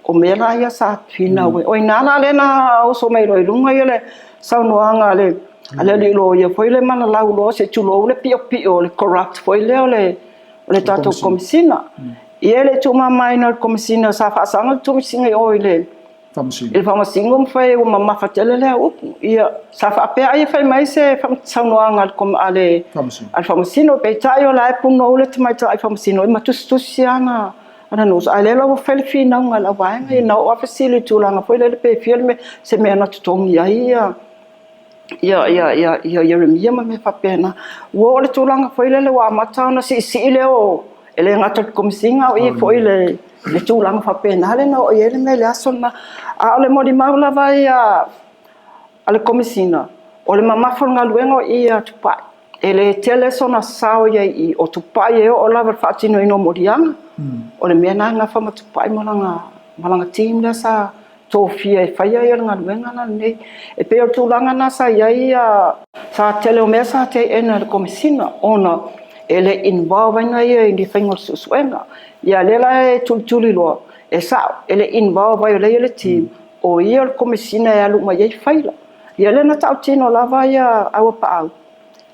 O mea la ia sa finau ai. O i ina la lea na oso mai loa i luga ia le saunoaga a le, a le alii loia foi le manalau loa se i tulou le piopio o le corrupt foi lea o le, o le tatou Komesina. Ia e le i tuumamaina e le Komesina, sa faasaga le Komesina i o i le Faamasino. I le Faamasino ma fai ua mamafa tele lea upu. Ia, sa faapea ai e fai mai se saunoaga a le Faamasino, peitai o la e punou le tamaitai Faamasino ma tusitusi ana notes. A o lea la ua fai le finauga a le auvaega, ia na oo lava fesili i le tulaga foi lele pe fia le mea, se mea na totogi ai ia Ieremia ma mea faapena. Ua oo i le tulaga foi lele ua amata ona siisii le o, e le gata i le Komesina a o i foi i le tulaga faapena lea na oo i ai le mea i le aso lena. A o le molimau lava ia a le Komesina, o le mamafa o le galuega o i ia Tupai. E le tele sona sao i ai i i, o Tupai e oo lava i le faatinoina o moliaga, o le mea lena e nafa ma Tupai ma lana team lea sa tofia e faia le galuega la lenei. E pei o le tulaga lena sa i ai ia, sa tele o mea sa teena e le Komesina ona e le involve ai ia i le faiga o le suesuega. Ia lea la e tulituli loa, e sao, e le involve ai o lea e i ai le team, o ia o le Komesina e alu uma i ai faila. Ia lea na tautino lava ia Auapaau,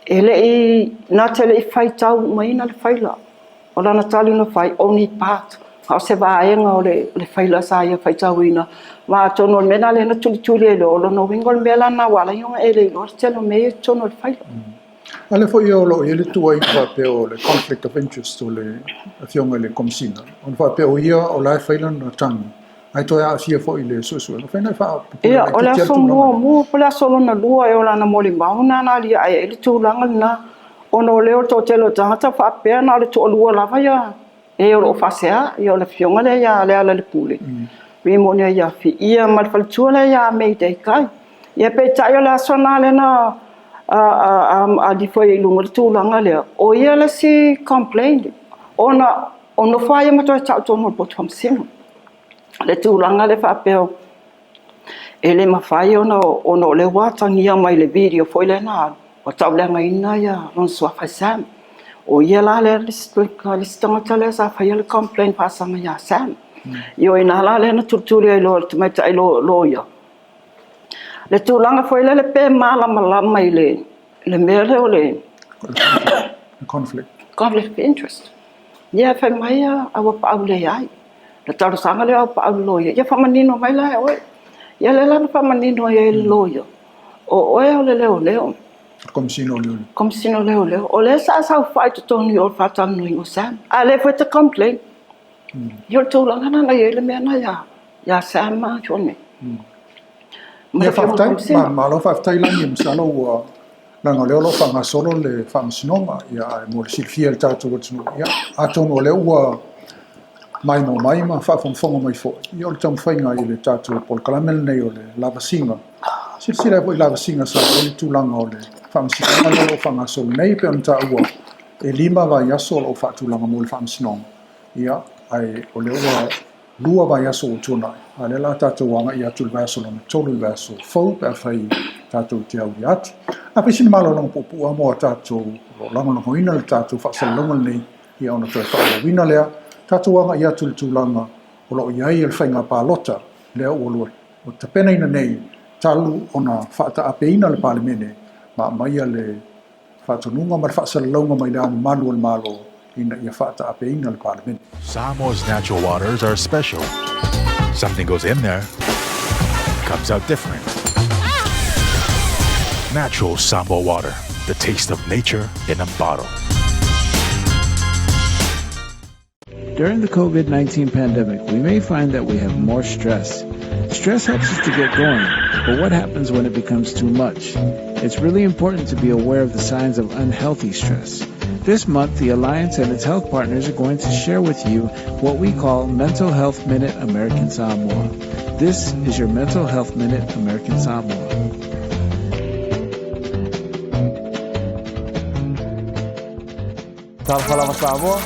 e le i, na te le i faitau umaina le faila. O lana tali na fai, only part, a o se vaega o le faila sa ia faitauina. Ma atonu o le mea lena lea na tulituli ai loa, o lona uiga o le mea la lena ua ala ai ona e le iloa le tele o mea ia i totonu o le faila. A lea foi o lo o i ai le tuuaiga faapea o le conflict of interest o le afioga i le Komesina, ona faapea o ia o la e fai lana tagi, ae toe aafia foi i le suesuega. Fai na e faapupula Ia, o le aso muamua po o le aso lona lua ea o lana molimau lena na aliae ai le tulaga lena. Ona o lea o le toatele o tagata faapea na o le toalua lava ia e o lo o faasea, ia o le afioga lea ia Lealailepule, Rimoni Aiafi, ia ma le faletua lea ia Mayday Kai. Ia peitai o le aso lena lea na alifo ai i luga le tulaga lea, o ia le isi complain, ona o nofo lava ia ma toe tau tonu o le poto faamasino. Le tulaga lea faapea e le mafai ona ona o lea ua atagia mai le video foi lea na alu, ua tauleagaina ia lona suafa e Sam. O ia la lea le isi tagata lea sa faia le complaint faasaga ia Sam. Ia o i ina la lea na tulituli ai loa e le tamaitai loia le tulaga foi lele pe malamalama i le mea lea o le conflict. Conflict of interest. Ia fai mai a ua paau leai. Le talosaga lea o paau le loia, ia faamanino mai la e oe. Ia lea la na faamanino ai e le loia, o oe o le leoleo. Komesina o leoleo. Komesina o leoleo. O lea sa saofai i totonu o le faatalanoaina o Sam. A lea foi e te complain. Ia o le tulaga lena na i ai le mea lena ia, ia Sam ma Johnny. Ia faafetai, malo faafetai Lagi, masalo ua leaga o lea o lo o faagasolo le faamasinoga, ia ae mo le silafia e le tatou atunuu, ia atonu o lea ua maimoa mai ma faafogafoga mai foi, ia o le taumafaiga i le tatou polokalame lenei o le lavasiga. Silasila ai foi i lavasiga sa i ai le tulaga o le faamasinoga lea o lo o faagasolo nei, pei ona taua, e 5 vaiaso o lo o faatulaga mo le faamasinoga, ia ae o lea ua 2 vaiaso ua tuanai, a o lea o le a tatou agai atu i le vaiaso lona 3 i le vaiaso fou pe afai tatou te aulia atu. A fai sina malologa puupuu lava mo a tatou o lo o lagolagoina le tatou faasalalauga lenei, ia ona toe faaauauina lea. Tatou agai atu i le tulaga o lo o i ai le faiga palota lea ua lua ua tapenaina nei talu ona faataapeina le Palemene ma aumaia le faatonuga ma le faasalalauga mai Le Ao Mamalu o le Malo. ina ia faataapeina le Palemene. Samoa's natural waters are special. Something goes in there, comes out different. Natural Samoa water, the taste of nature in a bottle. During the COVID 19 pandemic, we may find that we have more stress. Stress helps us to get going, but what happens when it becomes too much? It's really important to be aware of the signs of unhealthy stress. This month, the Alliance and its health partners are going to share with you what we call Mental Health Minute American Samoa. This is your Mental Health Minute American Samoa. Talofa lava Samoa,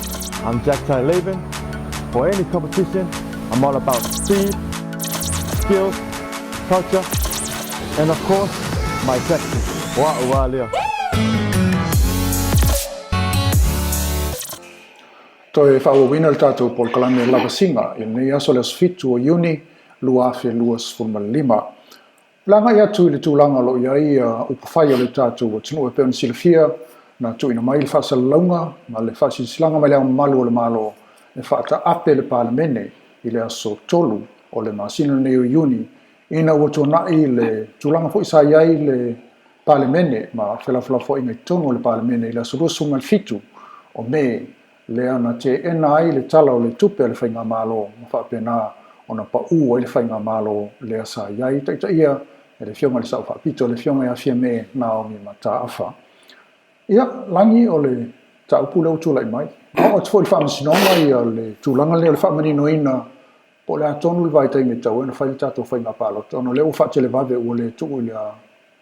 I'm Jack Tai Laban. For any competition, I'm all about speed, skills, culture, and of course, my tactics. Wa ua lea. Toe faaauauina le tatou polokalame o Lavasiga i lenei aso le aso 7 o Iuni 2025. O le agai atu i le tulaga o lo o i ai upufai o le tatou atunuu e pei ona silafia, na tuuina mai le faasalalauga ma le faasilasilaga mai Le Ao Mamalu o le Malo e faataape le Palemene i le aso 3 o le masina lenei o Iuni ina ua tuanai le tulaga foi sa i ai le Palemene ma felafolafoaiga i totonu o le Palemene i le aso 27 o Me lea na teena ai le Tala o le Tupe a le Faigamalo ma faapena ona pau ai le Faigamalo lea sa i ai taitaia e le Afioga i le Sao Faapito, le Afioga ia Fiame Naomi Mataafa. Ia, Lagi, o le mataupu lea ua tulai mai. Na oo atu foi i le Faamasinoga ia le tulaga lea o le faamaninoina po o le a tonu le vaitaimi e tatau ai ona fai le tatou faiga palota, ona o lea ua faatelevave ua le tuu i le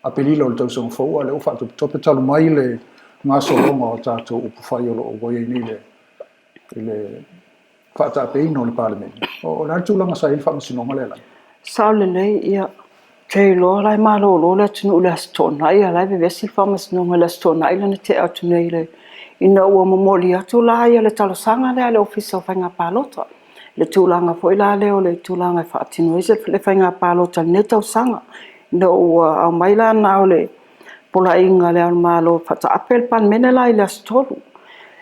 Aperila o le tausaga fou, a o lea ua faatopetope talu mai le gasologa o tatou upufai o lo o ua i ai nei le, i le faataapeina o le Palemene. O le a le tulaga sa i ai le faamasinoga lea Lagi? Sao lelei, ia, te iloa la e malolo le atunuu i le Aso Toonai, a o la e vevesi le faamasinoga i le Aso Toonai lea na tea atu nei i le, ina ua momoli atu la ia le talosaga lea a le Ofisa o Faiga Palota. le tulaga foi la lea o le tulaga e faatino ai le faiga palota i lenei tausaga. Ina ua aumai la na o le poloaiga a Le Ao o le Malo e faataape le Palemene la i le aso 3.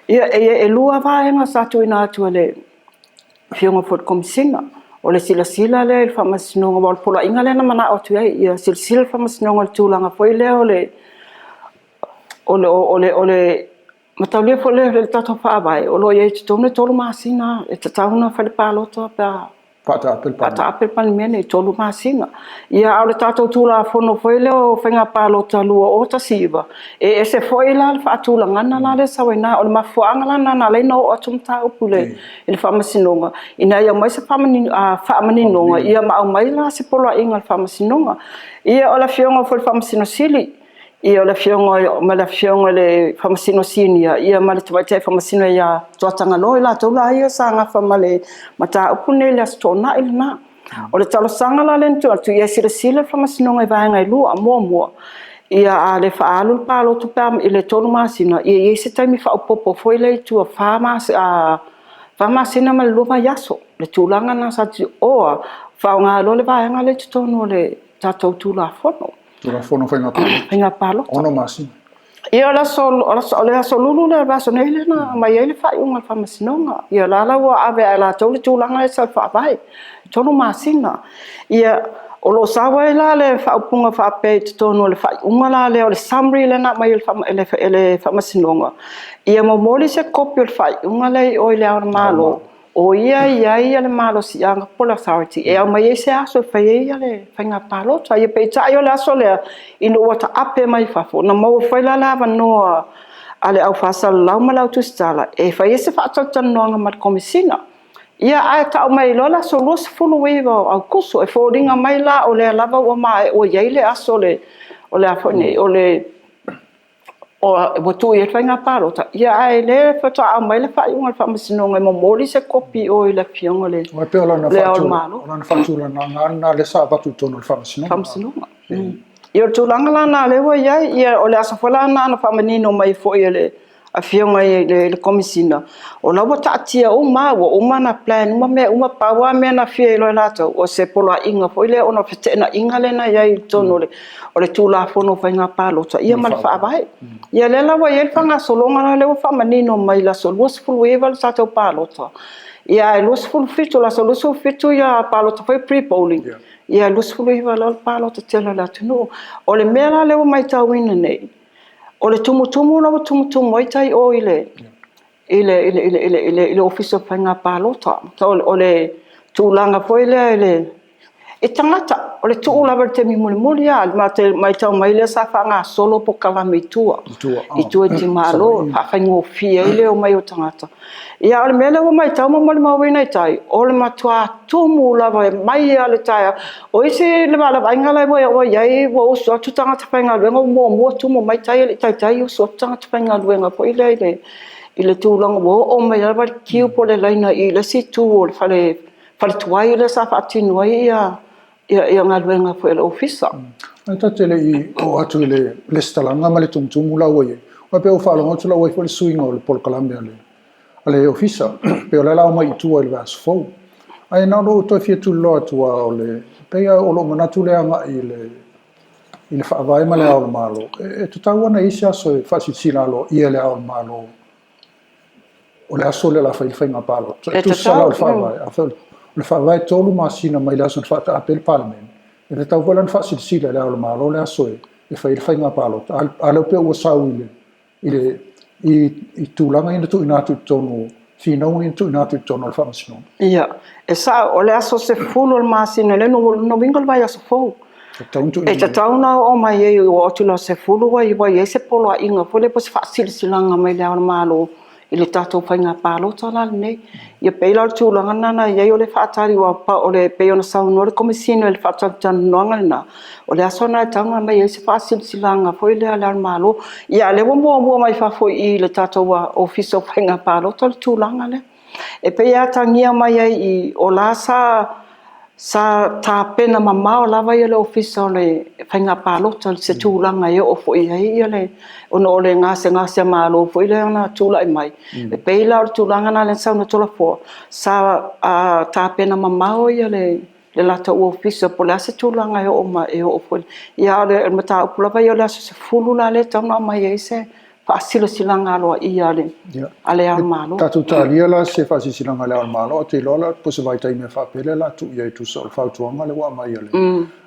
Ia, e 2 vaega sa tuuina atu e le Afioga foi i le Komesina, o le silasila lea i le Faamasinoga, aua o le poloaiga lea na manao atu i ai, ia silasila le Faamasinoga i le tulaga foi lea o le o le o le o le Mataulia foi lea i le tatou Faavae, o lo o i ai i totonu e 3 masina e tatau ona fai le palota pe a faataape le Palemene i 3 masina. Ia, a o le tatou Tulafono foi lea o Faiga Palota 2019, e ese foi la le faatulagaga la lea e sau ai i ina. O le mafuaaga la lena na ala ai ona oo atu mataupu i le Faamasinoga, ina ia aumai se faamaninoga, ia ma aumai la se poloaiga a le Faamasinoga. Ia, o le Afioga foi i le Faamasino Sili, Ia, o le Afioga ma le Afioga i le Faamasino Sinia, ia ma le Tamaitai Faamasino ia Tuatagaloa, i latou la ia sa gafa ma le mataupu lenei i le Aso Toonai lena. O le talosaga la lea na tuu atu, ia silasila le Faamasinoga i vaega e lua. Muamua, ia a le faaalu le palota pe a i le 3 masina, ia i ai se taimi faaopoopo foi lea i tua, 4 masina ma le 2 vaiaso. Le tulaga lena sa or faaaoga loa le vaega lea i totonu o le tatou Tulafono. Tulafono Faiga Palota. Faiga Palota. 6 masina. Ia, o le aso, o le aso Lulu lea o le vaiaso nei lea na aumai ai le faaiuga a le Faamasinoga. Ia, o la la ua ave lava e latou le tulaga lea sa i le Faavae, 3 masina. Ia, o lo o sau ai la le faaupuga faapea i totonu o le faaiuga la lea o le summary lea na aumai e le Faamasinoga, ia momoli se kopi o le faaiuga lea i o i Le Ao o le Malo, O ia e i ai le malosiaga po o le authority e aumai ai se aso e fai ai le faiga palota. Ia peitai o le aso lea ina ua taape mai fafo, na maua foi la le avanoa a le au faasalalau ma le au tusitala e fai ai se faatalatalanoaga ma le Komesina. Ia ae tau mai loa le aso 29 o Aokuso, e foliga mai la o lea lava ua maea, ua i ai le aso o le, o le a foi nei, o le ua tuu i ai le faiga palota, ia ae le faatoa aumai le faaiuga a le Faamasinoga e momoli se kopi i o i le Afioga i le Aua e pei o lana Le Ao o le Malo. O lana faatulagaga lava lena lea sa avatu i totonu o le Faamasinoga. Faamasinoga. Ia o le tulaga la lena lea ua i ai, ia o le aso foi la lena na faamanino mai foi e le Afioga i le Komesina, o la ua taatia uma, ua uma ona plan uma mea uma, pau lava mea na fia iloa e latou, o se poloaiga foi lea ona o feteenaiga lea na i ai i totonu o le Tulafono o Faiga Palota ia ma le Faavae. Ia lea la ua i ai le faagasologa la lea ua faamanino mai i le aso 29 le tatou palota, ia ae 27, o le aso 27 ia palota foi pre-polling, ia 29 loa le palota tele a le atunuu. O le mea la lea ua matauina nei, O le tumutumu la ua tumutumu ai tai o i le i le i le i le i le i le Ofisa o Faiga Palota. O le tulaga foi lea i le i tagata, o le tuu lava i le taimi mulimuli lava. Ma te matau mai lea sa faagasolo polokalame i tua, i tua i itumalo, faafaigofie ai le omai o tagata. Ia, o le mea lea ua matau ma molimauina i tai, o le matua tumu lava e mai lava i le taeao. O isi le vaaiga la ua i ai, ua usu atu tagata faigaluega ua muamua tumu mai tai e le i taitai usu atu tagata faigaluega foi lea i le tulaga ua oo mai lava le queue po o le laina i le isi itu o le fale tuai lea sa faatino ai ia galuega foi a le Ofisa. Ae ta te le i oo atu i le lesitalaga ma le tumutumu la ua i ai, aua e pei ua faalogo atu la ua i ai foi le suiga o le polokalame a le a le Ofisa, pei o lea o le a omai i tua i le vaiaso fou. Ae na ona ou toe fia tuliloa atu lava, o le, pei lava o lou manatu lea agai i le, i le Faavae ma le Ao o le Malo, e tatau ona i ai se aso e faasilasila aloaia e le Ao o le Malo o le aso lea o le a fai ai le faiga palota. E tusa la o le Faavae, afai o le Faavae e 3 masina mai le aso na faataape ai le Palemene, e tatau foi la ona faasilasila e le Ao o le Malo le aso e fai ai le faiga palota. A lea pei ua sau i le i le i tulaga ia na tuuina atu i totonu o finauga ia na tuuina atu i totonu o le Faamasinoga. Ia, e sao, o le aso 10 o le masina lea, lona uiga o le vaiaso fou. E tatau ona oo mai ai, ua oo atu i le aso 10 ua i ai se poloaiga foi lea po o se faasilasilaga mai Le Ao o le Malo i le tatou faiga palota la lenei. Ia pei la o le tulaga lena na i ai o le faatali, aua o le pei ona saunoa le Komesina i le faatalatalanoaga lena, o le aso lena e tatau ona aumai ai se faasilasilaga foi lea a Le Ao o le Malo. Ia a o lea ua muamua mai fafo i i le tatou Ofisa o Faiga Palota le tulaga lea. E pei e atagia mai ai i i, o la sa Sa tapena mamao lava le Ofisa o le Faiga Palota i se tulaga e oo foi i ai le, ona o le gasegase a Malo foi lea na tulai mai. E pei la o le tulaga lena lea na saunoa Toleafoa, sa tapena mamao le latou Ofisa po o le a se tulaga e oo mai, e oo foi. Ia a o le mataupu lava ia o le aso 10 la lea e tatau ona aumai ai se faasilasilaga aloaia a le a Le Ao o le Malo. Tatou talia la se faasilasilaga a Le Ao o le Malo, ou te iloa la po o se vaitaimi e faapea lea o le a tuu i ai e tusa o le fautuaga lea ua aumai a le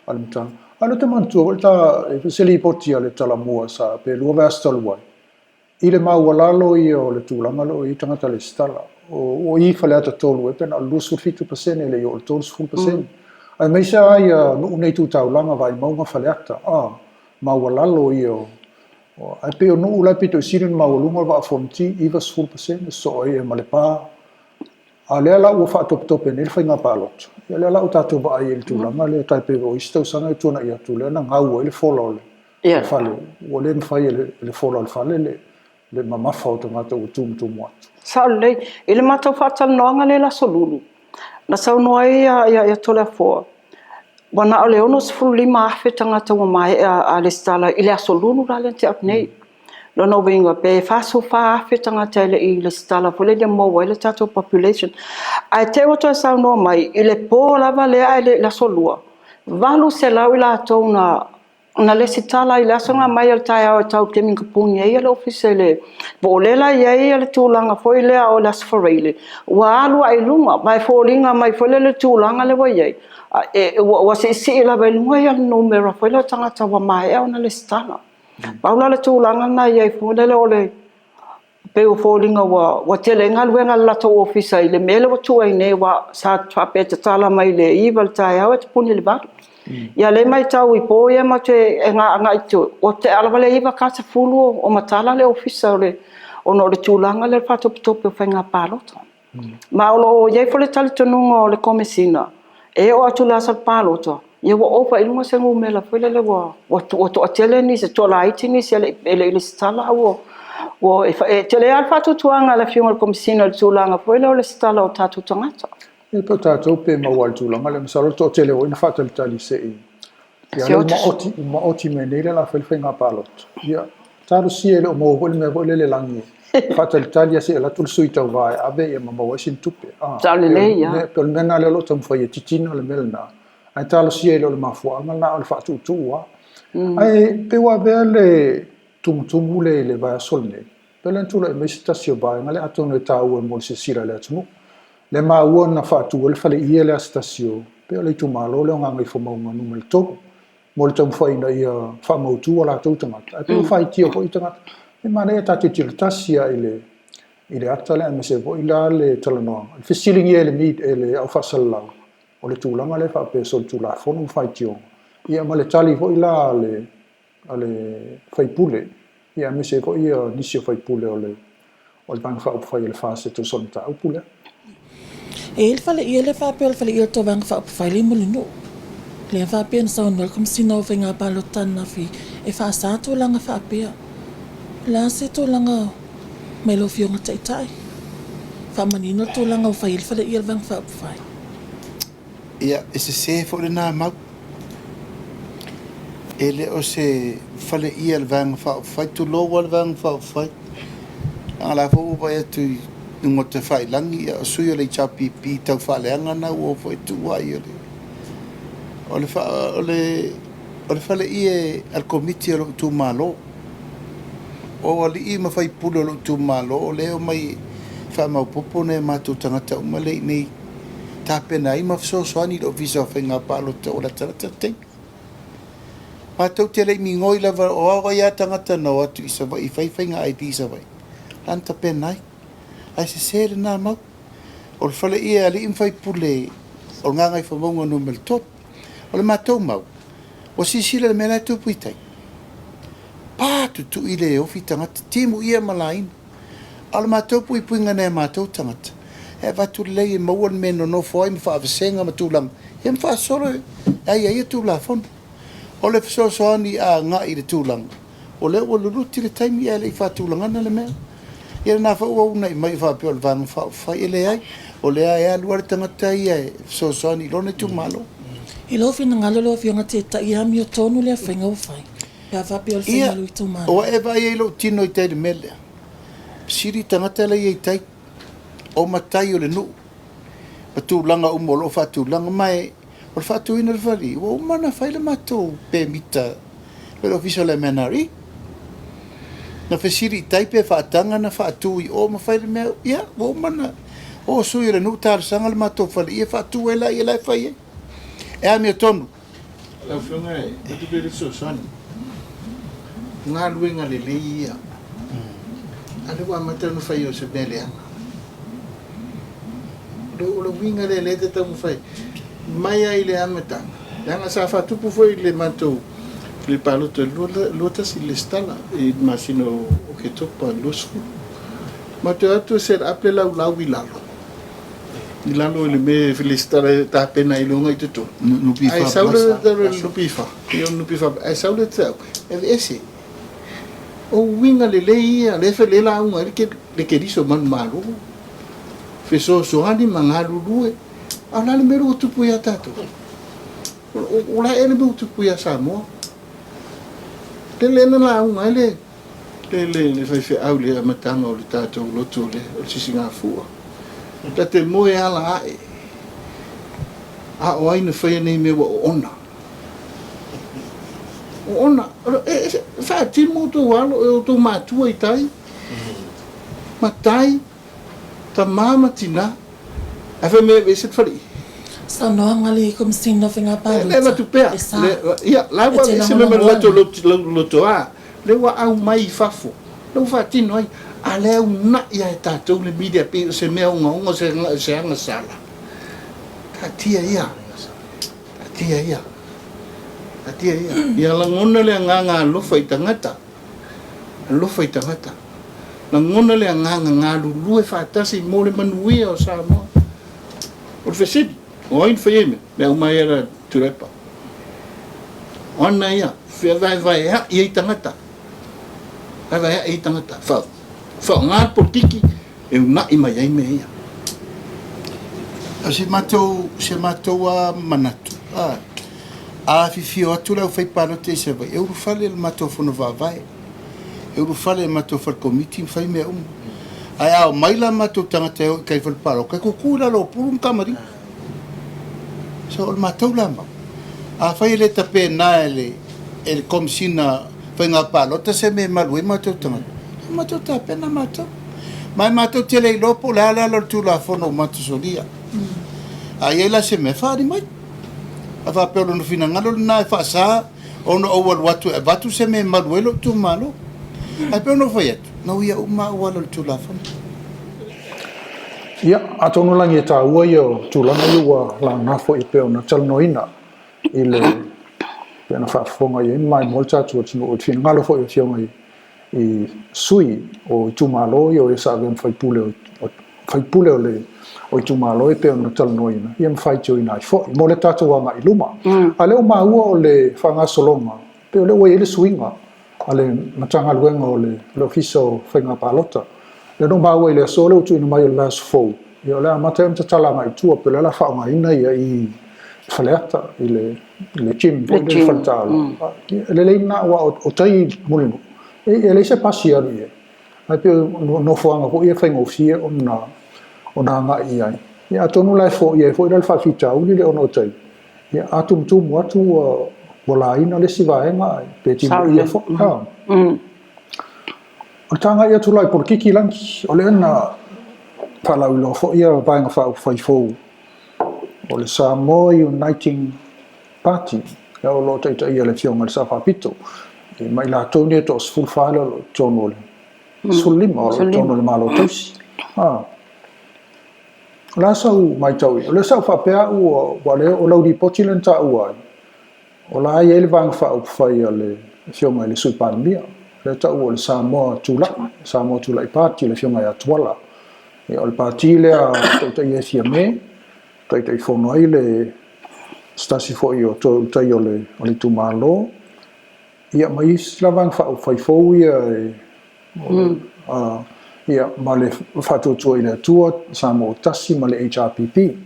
a le Matagaluega. A o lea ou te manatua foi le ta, se lipoti a le Talomua sa pe 2 vaiaso talu ai, i le maualalo ia o le tulaga lea o i ai tagata resitala. O i i Faleata 3 ea pe na o le 27% e le i oo i le 30%. Aemaise lava ia nuu nei tu taulaga, Vaimauga, Faleata, a, maualalo ia o Ae pei o nuu la e pito i sili ona maualuga o le Vaa o Fonoti, 90% sosoo ai ma Lepa. A o lea la ua faatopetope nei le faiga palota, ia lea la ua tatou vaai ai i le tulaga lea, tai pei o isi tausaga e tuanai atu lea na gau ai le fola o le fale, ua le mafai e le fola o le fale le mamafa o tagata ua tumutumu atu. Sao lelei. I le matou faatalanoaga lea i le Aso Lulu, na saunoa ai ia Toleafoa, Ua na o le 65,000 tagata ua maea a lesitala i le Aso Lulu la lea na tea atu nei. Lona uiga pe 44,000 tagata e le i lesitala foi lea ia maua ai le tatou population. Ae te i ua toe saunoa mai i le po lava lea ae le i le Aso Lua, 800 i latou na Na lesitala i le aso na mai o le taeao e tau taimi na puni ai le ofisa i le po o lea la i ai le tulaga foi lea o le Aso Faraile ua alu ae i luga ma e foliga mai foi lea le tulaga lea ua i ai ua siisii lava i luga ia le numera foi lea o tagata ua maea ona lesitala. Pau la le tulaga lena e i ai foi lele o le pei ua foliga ua ua tele ai galuega a le latou ofisa i le mea lea ua tuu ai nei aua sa faapea e tatala mai le 9 i le taeao e tapuni i le 8. Ia lea e matau i po ia matou te agai i tua, ua tea lava le 9 ka 10 o matala le ofisa o le ona o le tulaga lea o le faatopetope o faiga palota. Ma o lo o i ai foi le talitonuga o le Komesina, e oo atu i le aso palota, ia ua ova i luga se numera foi lele ua ua toatele nisi, toalaiti nisi e le i lesitala, a ua ua e tele lava le faatuatuaga a le Afioga i le Komesina i le tulaga foi lea o le lesitala o tatou tagata. E pei o tatou pe maua i le tulaga lea, masalo le toatele foi na faatalitali se i ia lea ua maoti, ua maoti mai nei lea o le a fai le faiga palota. Ia, talosia e le o maua foi le mea foi lele lagi. Faatalitali lava se i alu atu le sui tauva e ave ia ma maua ai sina tupe. A, Sao lelei lava. E pei o le mea lena lea o lo o taumafai e titina le mea lena, ae talosia e le o le mafuaaga lena, o le faatuutuu lava. Ae pei ua avea le tumutumu lea i le vaiaso lenei, pei o lea na tulai mai se tasi o vaega lea atonu e taua mo le silasila a le atunuu. Lea maua na faatu ai le faleie lea a se tasi o, pei o le itumalo lea o Gagaifomauga Nu.3, mo le taumafai ina ia faamautu o latou tagata, ae pei ua faitio foi tagata. E manaia ta tilotilo tasi lava i le i le ata lea aemaise foi la le talanoaga, le fesiligia e le e le au faasalalau o le tulaga lea faapea solitulafono ma faitioga, ia ma le tali foi la a le a le faipule, ia aemaise ai foi ia nisi o faipule o le o le Vaega Faaupufai o le FAST e tusa o le mataupu lea. E i ai le faleie lea faapea o le faleie o le Tauvaga Faaupufai lea i Mulinuu. Lea faapea na saunoa le Komesina o Faiga Palota ananafi e faasa tulaga faapea. O le a se tulaga mai lau Afioga Taitai? Faamanino le tulaga ua fai ai le faleie o le Vaega Faaupufai. Ia, e sese foi lena mau. E le o se faleia a le Vaega Faaupufai, tulou lava le Vaega Faaupufai. Leaga o la foi ua vaai atu i luga o tafailagi, ia o sui o le HRPP tau faaleaga na ua o foi tuu ai o le, o le, o le, o le faleie a le Komiti a lou itumalo. O alii ma faipule o lou itumalo o lea e omai e faamaopoopo nai o matou tagata uma lea i inei tapena ai ma fesoasoani i le Ofisa o Faiga Palota ua latalata le taimi. Matou te le i migoi lava, o ai lava tagata na o atu i Savaii e fai faiga ID i Savaii, la na tapena ai. Ae sese lena mau. O le fale ia e alii ma faipule o le Gagaifomauga Nu.3. O le matou mau, ua silasila i le mea la e tupu i tai. Pa tutui le ofi tagata, timu ia ma laina. A o le matou puipuiga nai a matou tagata, e avatu lelei e maua le mea e nonofo ai ma faavasega ma tulaga, ia ma faasolo e aiaia Tulafono. O le fesoasoani a agai i le tulaga, o lea ua luluti le taimi ae le i faatulagana le mea. Ia lena foi ua uunai mai faapea o le Vaega Faaupufai. E leai, o lea e alu lava le tagata ia e fesoasoani i lona itumalo. I lou finagalo lau Afioga Taitai, e amiotonu lea faiga ua fai? Pe a faapea o le faiga a lou itumalo. Ia, ua e vaai ai i lou tino i tai i le mea lea. Sili tagata la e i ai i tai, o matai o le nuu, ma tulaga uma o lo o faatulaga. Ma e, o le faatuina o le fale, ua uma ona fai le matou pemita i le ofisa o le MNRE. Na fesili i tai pe faataga ona faatu i o ma fai le mea, ia, ua uma ona o sui o le nuu talosaga le matou fale, ia faatu ai laia la e fai ai. E amiotonu. Lau Afioga e avatu pea le fesoasoani, o galuega lelei ia, a o lea ua amata ona fai o se mea leaga. O le uiga lea o lea e te taumafai mai lava i le amataga, leaga sa faatupu foi i le matou le palota i le 21 i le lesitala i le masina o Oketopa 20. Matou o atu e set up le laulau i lalo. i lalo i le mea e lesitala e tapena ai loga i totonu. Ae sau le NPF, NPF, ae sau le tau, e aveese. O uiga lelei ia, lea foi lea lauga ai le Keriso manumalo, fesoasoani ma galulue. A o le a le mea lea ua tupu ia tatou? O le a ea le mea ua tupu ia Samoa? Lea na lauga ai le le faifeau i le amataga o le tatou lotu o le Sisigafua. Ta te moe ala ae, a o ai na faia nei mea ua oona? Oona. E faatino outou alo, e outou matua i tai, matai, Tama ma tina, ae fai mai e aveese le faleie. Saunoaga a le Komesina o Faiga Palota, Le avatu pea, e sa. ia, la ua E te aveese mai ma le lagolagoina. latou loto a, lea ua aumai i fafo, lea ua faatino ai, a lea e uunai lava e tatou le media pei o se mea ogaoga, o se agasala. Taatia ia, taatia ia, taatia ia. Ia lagona le agaga alofa i tagata. Alofa i tagata. Lagona le agaga galulue faatasi mo le manuia o Samoa. O le fesili, o ai na fai ai mea? Mea uma ia la Tuilaepa. O ana ia, fevaevaea'i ai tagata. Vaevaea'i ai tagata. Fa, faaaoga le polokiki e una'i mai ai mea ia. O si matou, si matou a manatu, a, a afifio atu le aufaipalota i Savaii, e ulufale le matou fono faavae. E ulufale i matou fale komiti ma fai mea uma. Ae a omai la matou tagata e o i tai i fale palota, e tutu i lalo o pulu ma tamalii. So o le matou la mau, afai e le tapena e le e le Komesina Faiga Palota se mea e malu ai matou tagata, e matou tapena matou. Ma e matou te le iloa po o le a le ala o le Tulafono ua matou solia. A i ai la se mea, faaali mai. A faapea o lona finagalo lena e faasa ona ou alu atu e avatu se mea e malu ai lou itumalo. Ae pei ona ou fai atu, na uia uma lava auala o le Tulafono. Ia, atonu lagi e taua ia o tulaga ia ua laga foi e pei ona talanoaina i le pei ona faafofoga i ai ma maimoa le tatou atunuu i le finagalo foi o Afioga i i sui o itumalo ia o e sa avea ma faipule o faipule o le o itumalo e pei ona talanoaina ia ma faitioina ai foi mo le tatou agai i luma. A o lea ua maua o le faagasologa pei o lea ua i ai le suiga a le Matagaluega o le Ofisa o Faiga Palota. Lea na ou maua i le aso lea ua tuuina mai o le vaiaso fou, ia o le a amata ai ona tatala agai i tua, pei o lea o le a faaaogaina ia i Faleata i le le gym foi lea i le faletaalo. E lelei lena aua o tai i Mulinuu, e leai se pasi e alu i ai. Ae pei o nofoaga foi ia e faigofie ona ona agai i ai. Ia atonu la e foia ai foi la le faafitauli lea ona o tai, ia a tumutumu atu ua ua laina le isi vaega ae pe timuia foi. O le tagai atu la i polokiki lagi, o lea na faalauiloa foi ia Vaega Faaupufai fou o le Samoa Uniting Party, lea o lo o taitaia e le Afioga i le Sao Faapito, ma i latou nei e toa-14 lea o lo o i totonu o le 15 o lo o i totonu o le Malo Tausi. O le a sau matau i ai? O lea sa ou faapea au aua o lau lipoti lea na taua ai, o la e i ai le Vaega Faaupufai a le Afioga i le Sui Palemia, lea e taua o le Samoa Tulai, Samoa Tulai Party, le Afioga ia Tuala. Ia, o le pati lea e taitaia e Fiame, Taitaifono ai le se tasi foi o Toe Ulutaia o le o le itumalo, ia ma isi la Vaega Faaupufai fou ia e ia ma le Faatuatua i le Atua, Samoa ua Tasi ma le HRPP.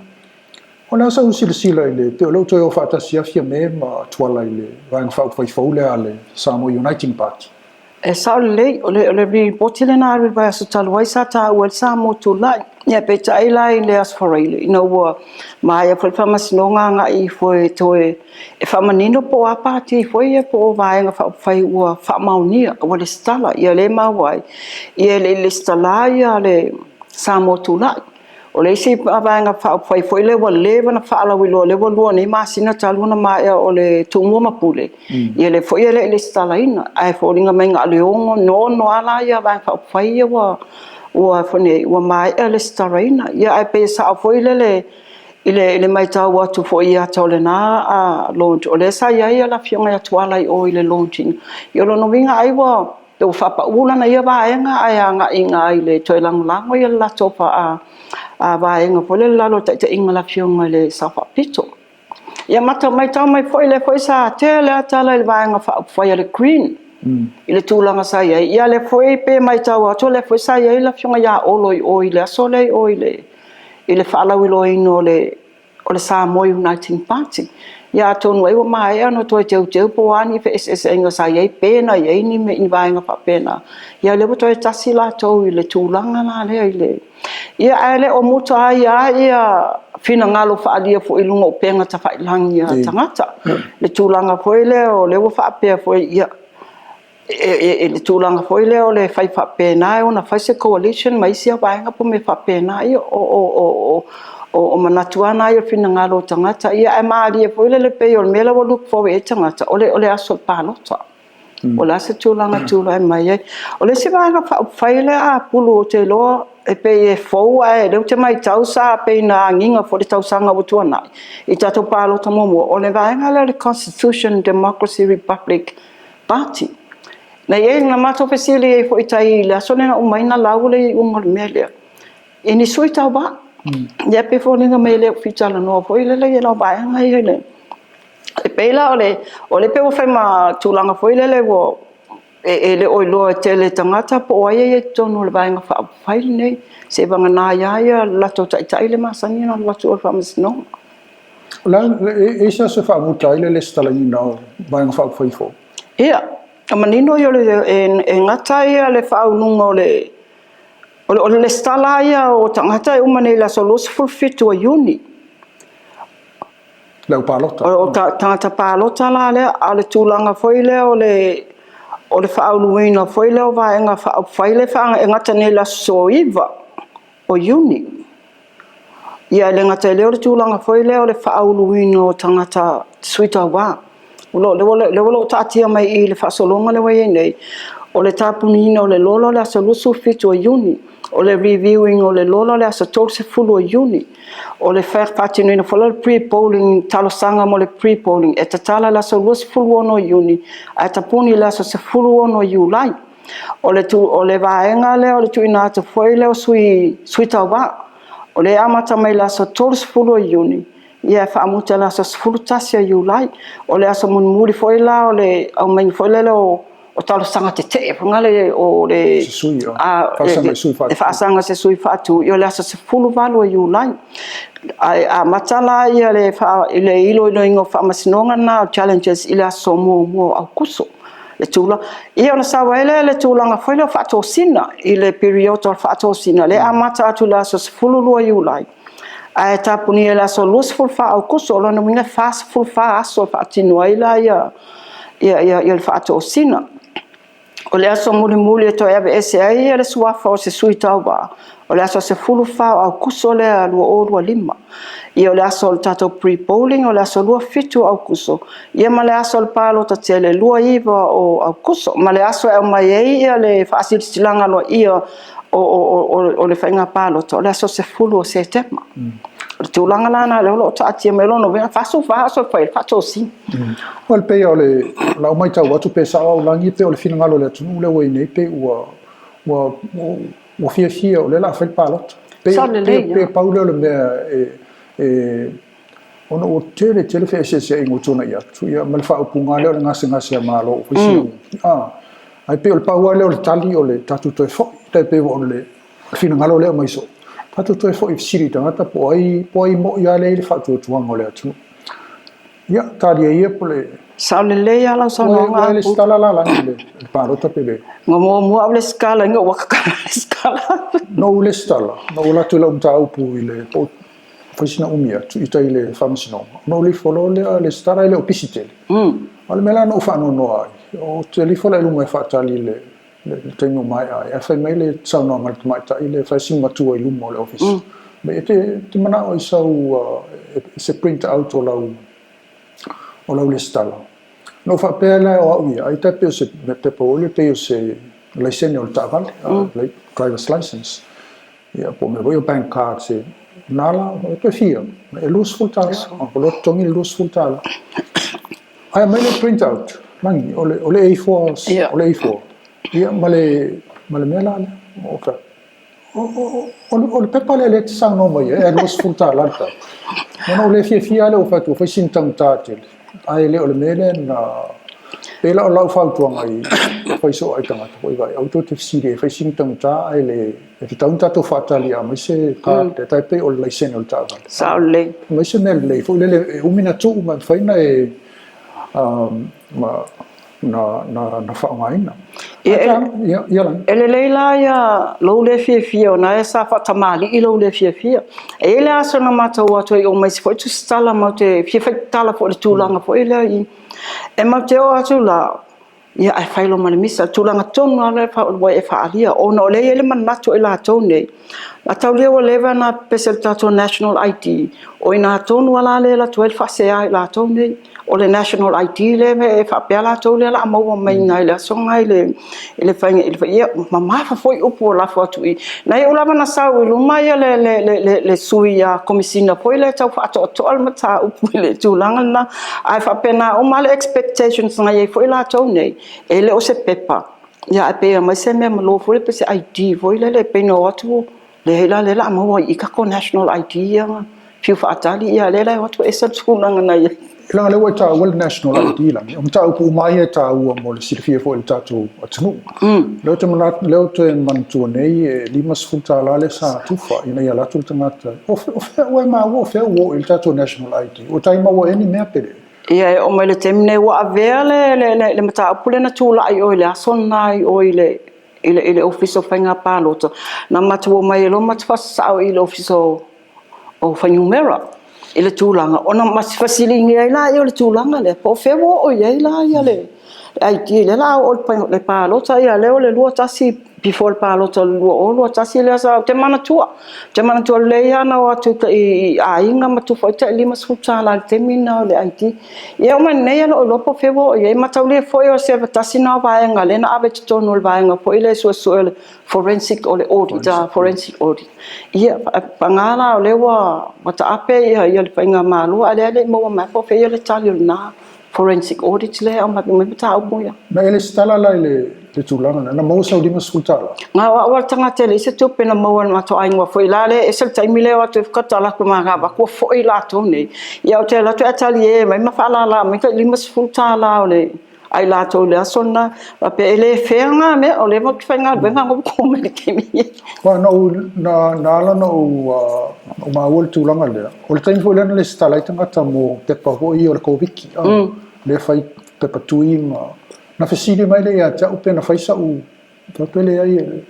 O le a sau silasila i le, pei o lea ua toe o faatasi lava Fiame ma Tuala i le Vaega Faaupufai fou lea a le Samoa Uniting Party. E sao lelei, o le lipoti lena alu i le vaiaso talu ai sa taua ai le Samoa Tulai. Ia peitai la i le Aso Faraile ina ua maea foi le faamasinoga agai ifo e toe e faamanino po o a pati foi ia po o vaega faaupufai ua faamaonia ua lesitala. Ia lea e maua ai, ia e le i lesitala ia le Samoa Tulai. O le isi vaega faaupufai foi lea ua leva ona faalauiloa, lea ua 2 nei masina talu ona maea o le Tumua ma Pule, ia lea foi e le i lesitalaina. Ae foliga mai na o le 6 lava la ia vaega faaupufai ia ua ua foi nei, ua maea lesitalaina. Ia ae pei e sao foi lele i le matau atu foi i ata o lena launch, o lea sa i ai le Afioga ia Tuala i o i le launch ina. Ia o lona uiga ai ua Ua faapau lana ia vaega ae agai i ina i le toe lagolago ia le latou vaega foi lea i lalo o le taitaiga a le Afioga i le Sao Faapito. Ia matau mai foi lea foi sa tele lava tala i le Vaega Faaupufai a le Green i le tulaga sa i ai. Ia lea foi pe matau atu o lea foi sa i ai le Afioga ia Olo i o i le aso lea i o i le faalauiloaina o le o le Samoa Uniting Party. Ia atonu ai ua maea ona toe teuteu po o a ni feeseeseaiga sa i ai, pe na i ai ni, ni vaega faapena. Ia lea ua toe tasi latou i le tulaga la lea i le... Ia ae le o muta ai lava ia finagalo faaalia foi i luga o upega tafailagi a tagata. Le tulaga foi lea o lea ua faapea foi, ia i le tulaga foi lea o le fai faapena e ono fai se coalition ma isi vaega po o mea faapena. Ia, o manatu lava na ia o finagalo o tagata. Ia ae malie foi lele pei o le mea la ua look forward i ai tagata, o le aso palota. O le a se tulaga e tulai mai ai. O le isi vaega faaupufai lea a Pulu ou te iloa e pei e fou ae o lea ou te matau sa pei na agiga foi i le tausaga ua tuanai i tatou palota muamua, o le vaega lea o le Constitution Democracy Republic Party. Na i ai, na matou fesili ai foi i tai i le aso lea na uma ai na lau le iuga o le mea lea, i ni sui tauva. Ia pei e foliga mai e le o fia talanoa foi lele i lau vaega ia i le... E pei la o le, o lea pei ua fai ma tulaga foi lele ua e le o iloa e tele tagata po o ai e i ai i totonu o le Vaega Faaupufai lenei, seivagana ai lava ia le latou taitai lea e masani ona alu atu i o i le Faamasinoga. O le a, e i ai se aso e faamuta ai le lesitalaina o Vaega Faaupufai fou? Ia, O manino ia o le e gata ia le faauluga o le o le lesitala ia o tagata e uma nei i le aso 27 o Iuni. Le au palota. O tagata palota la lea, a o le tulaga foi lea o le o le faauluina foi lea o vaega faaupufai lea e gata nei i le aso 9 o Iuni. Ia e le gata i lea o le tulaga foi lea o le faauluina o tagata sui tauva. O lea o lo o taatia mai i i le faasologa lea ua i ai nei, o le tapuniina o le lola o le aso 27 o Iuni, o le review ina o le lola o le aso 30 o Iuni, o le faatinoina foi lea o le pre-polling, talosaga mo le pre-polling, e tatala i le aso 26 o Iuni ae tapuni i le aso 16 o Iulai. O le vaega lea o le tuuina atu foi lea o sui tauva, o lea e amata mai i le aso 30 o Iuni, ia e faamuta i le aso 11 o Iulai. O le aso mulimuli foi la o le aumaiga foi lea o talosaga tetee foi lea o le faasaga i se sui faatu, ia o le aso 18 o Iulai. Ae amata la le iloiloina o faamasinoga lena o challenges i le aso 1 o Aokuso. Le tulaga, ia ona sau ai lea i le tulaga foi lea o faatosina i le piriota o le faatosina, lea e amata atu i le aso 12 o Iulai, ae tapunia i le aso 24 o Aokuso. O lona uiga e 44 aso e faatino ai la le faatosina. O le aso mulimuli e toe aveese ai le suafa o se sui tauva, o le aso 14 o Aokuso lea 2025. Ia o le aso o le tatou pre-polling o le aso 27 o Aokuso, ia ma le aso o le palota tele 29 o Aokuso, ma le aso e aumai ai le faasilasilaga aloaia o le faiga palota, o le aso 10 o Setema. O le tulaga la lena o lea o lo o taatia mai, o lona uiga e 44 aso e fai ai le faatosina. Well, pei o le lau matau atu pe sao au Lagi, pei o le finagalo o le atunuu lea ua i nei, pei ua fiafia o lea o le a fai le palota. Pei, Sao lelei, pei, pei pau lea o le mea e ona ua tele tele feeseeseaiga ua tuanai atu, ia, ma le faaupuga lea o le gasegase a Malo ua fai sina umi. Ah, ae pei o le pau lava lea o le tali o le tatou toe foi, tai pei o le finagalo lea aumai soo, tatou toe foi e fesili i tagata po o ai, po o ai moi lava lea e i ai le faatuatuaga o le atunuu. Ia, talia ia po le... Sao lelei lava lau saunoaga. Ua e lesitala la Lagi i le palota pe le? Na muamua au lesitala ina ua tatala lesitala. Na ou lesitala, na ou alu atu i lau mataupu i le po o fai sina umi atu i tai i le faamasinoga, ona ou alu ifo loa lea lesitala e le o pisi tele. A o le mea la na ou faanoanoa ai, ou te alu ifo la i luma e faatali i le le taimi ua maea ai, ae fai mai le saunoaga a le tamaitai lea e fai si matua i luma o le ofisa. Mai e te manao i sau se print out o lau lesitala. Na ou faapea la o au ia, ai tai pei o se pepa foi lea pei o se laisene o le taavale, driver's license. Ia, po o mea foi o bank cards e na la, e toe fia, e $20, o loa totogi le $20. Ae aumai le print out, Lagi, o le, o le A4, o le A4, ia, ma le, ma le mea la lea. O, o, o, o le pepa lea lea e te saunoa mai ai, e $20 le tau. Ona ou le fiafia lea ua fai atu, ua fai sina taugata tele, ae le o le mea lea na... Pei la o lau fautuaga i fai soo ai tagata foi vai, aua tou te fesili e fai sina taugata ae le e tatau ona tatou faatali e aumai se card e tai pei o le laisene o le taavale. Sao lelei. Aumai se mea lelei foi lele e umi ona tuu ma e mafai ona e ma na na na faaaogaina. Ia, ia, ia Lani. E lelei la ia lou le fiafia ona e sa faatamalii lou le fiafia. E i ai le aso na matou o atu ai o ma isi foi tusitala matou te fia faitala foi i le tulaga foi lea i E matou te oo atu la, ia ae fai loa ma le misa. O le tulaga tonu lava lea ua e faaalia, ona o lea e i ai le manatu o i latou nei, a taulia ua leva ona pepese i le tatou National ID, o i ina tonu lava la lea e alu atu ai le faasea a i latou nei. O le National ID lea e faapea latou lea o le a maua mai i ina i le aso lena i le faiga, ia mamafa foi upu ua lafo atu i i. Na iu lava ina sau i luma le sui komesina foi lea e tau faatoatoa le mataupu i le tulaga lena, ae faapena uma lava le expectations na i ai foi latou nei, e le o se pepa, ae pei e aumai se mea malo foi lea pei se ID foi lele pei na o atu, leai la o lea o le a maua i i tatou national ID ia na fiu faatali, ia lea la e o atu ese le tulaga na i ai. Leaga o lea ua e taua le National ID Lani, o mataupu uma lava ia e taua mo le silafia foi e le tatou atunuu. Lea ou te manatu, lea ou te manatua nei e $50 lea sa tufa ina ia alu atu le tagata. O fea ua e maua o fea ua oo i ai le tatou National ID? Ua tai maua ea ni mea pe leai? Ia, e oo mai le taimi nei ua avea le, le, le, le mataupu lea na tulai oi le aso lena i o i le, i le, i le Ofisa o Faiga Palota, na matou omai ai loa matou faasasao i le Ofisa o, o Fuainumera i le tulaga, ona fesiligia ai laia o le tulaga lea, po o fea ua oo i ai la ia le, le ID, lea o le a oo i le palota, ia lea o le 21 before le palota o le 2021 lea sa, ou te manatua, ou te manatua lelei lava na o atu i aiga ma tufa ai tai $50 i le taimi lena o le ID. Ia e oo mai nei e le o iloa po o fea ua oo i ai. Mataulia foi o se tasi lena o vaega lea na ave i totonu o le vaega foi lea e suesue o le forensic o le audit, forensic audit. Ia, paga la o lea ua taape ia le faigamalo a o lea e le i maua mai po o fea le tali o lena forensic audit lea e aumai mai mataupu ia. Na e lesitala la i le tulaga lena, na maua sau $50? Na o au lava le tagata e leai se tupe na maua e le matou aiga foi la lea e ese le taimi lea e o atu ai tatala atu ma avatu ua foi latou nei. Ia ou te alu atu ae talie mai ma faalala mai tai $50 o le a i latou i le aso lena, faapea e le fair lena mea, o lea ou te faigaluega ae ua mai le taimi. Aua na ou, na, na ala ona ou, uh, maua le tulaga lea, o le taimi foi lea na lesitala ai tagata mo pepa foi ia o le Koviti, uh, lea fai pepa tui ma, na fesili mai lea ia te au pe na fai sa'u, fai atu e leai, e,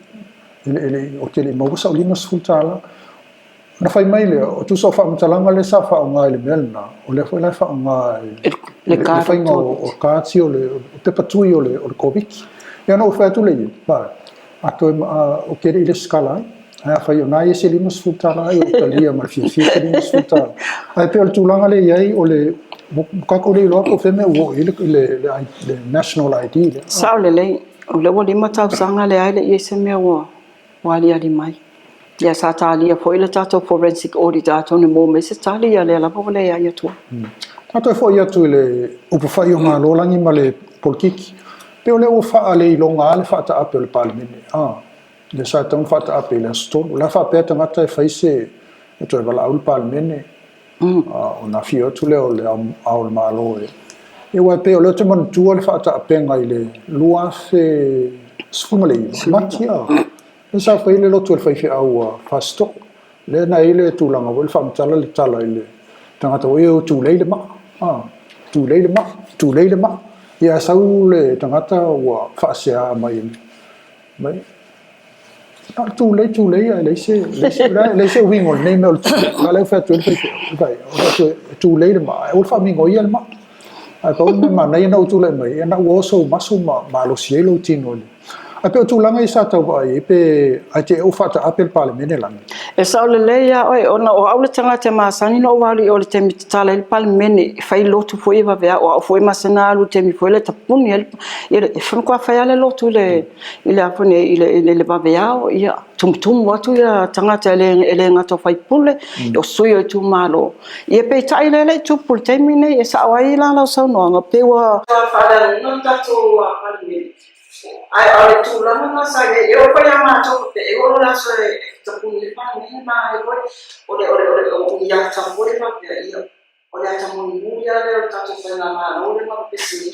e, e, e, ou te le i maua sa'u $50. Ona fai mai lea, o tusa o faamatalaga lea sa faaaoga i le mea lena, o lea foi la e faaaoga i le faiga o cards ia o le pepa tui o le Koviti. Ia ona ou fai atu lea i ai, Vaai, a toe, ou te le i lesitala ai, ae afai o na e i ai se $50 ai, ou talia ma le fiafia se $50. Ae pei o le tulaga lea e i ai, o le, ua tatou le iloa po o fea mea ua oo i ai le national ID lea. Sao lelei, o lea ua 5 tausaga leai le i ai se mea ua ua aliali mai. Ia sa talia foi le tatou forensic audit atonu e maua mai se tali, ia lea lava ua leai atu ai. Ta toe foi atu i le upufai o Malo Lagi ma le polokiki, pei o lea ua faaleiloga lava le faataape o le Palemene, a, lea sa tatau ona faataape i le aso 3. O le a faapea tagata e fai se, e toe valaau le Palemene, Ona afio atu lea o le Ao o le Malo e... Ia aua e pei o lea ou te manatua le faataapega i le 2019, Mati a, lea sa fai ai le lotu a le faifeau a Fasitoo. Lea na i ai le tulaga foi le faamatala le tala i le tagata foi ia tulei le maa, a, tulei le maa, tulei le maa. Ia ae sau le tagata ua faasea mai mai Na o le tulei tulei ae leai se leai se uiga o lenei mea o le tulei. A lea ua fai atu ai le faifeau, fai atu e tulei le maa, ae aua le faamigoi le maa. Ae pau le mea manaia ina ua tulai mai, ia na ua oso ou maso ma malosi ai lou tino i le... Ae pei o tulaga ia sa tau vaai ai pe ae te i ua faataape le Palemene lana. E sao lelei lava oe, ona o au le tagata e masani ona ou alu i o i le taimi e tatala ai le Palemene, e fai lotu foi e vaveao, o au foi e masani ona alu i le taimi foi lea e tapuni ai le, e matua fai lava le lotu i le, i le a foi nei, i le vaveao, ia, tumutumu atu ia tagata e le gata o faipule, o sui o itumalo. Ia peitai lea e le i tupu i le taimi nei, e sao ai la lau saunoaga, pei ua faaleagaina le tatou Palemene. Ae o le tulaga lena sa i ai, e oo foi ia matou faapea e oo le aso e tapuni ai le Palemene ma ai foi o le o le o le o ni ata foi faapea, ia, O le ata mulimuli lava lea o le tatou faigamalo lea ma pepesi ai le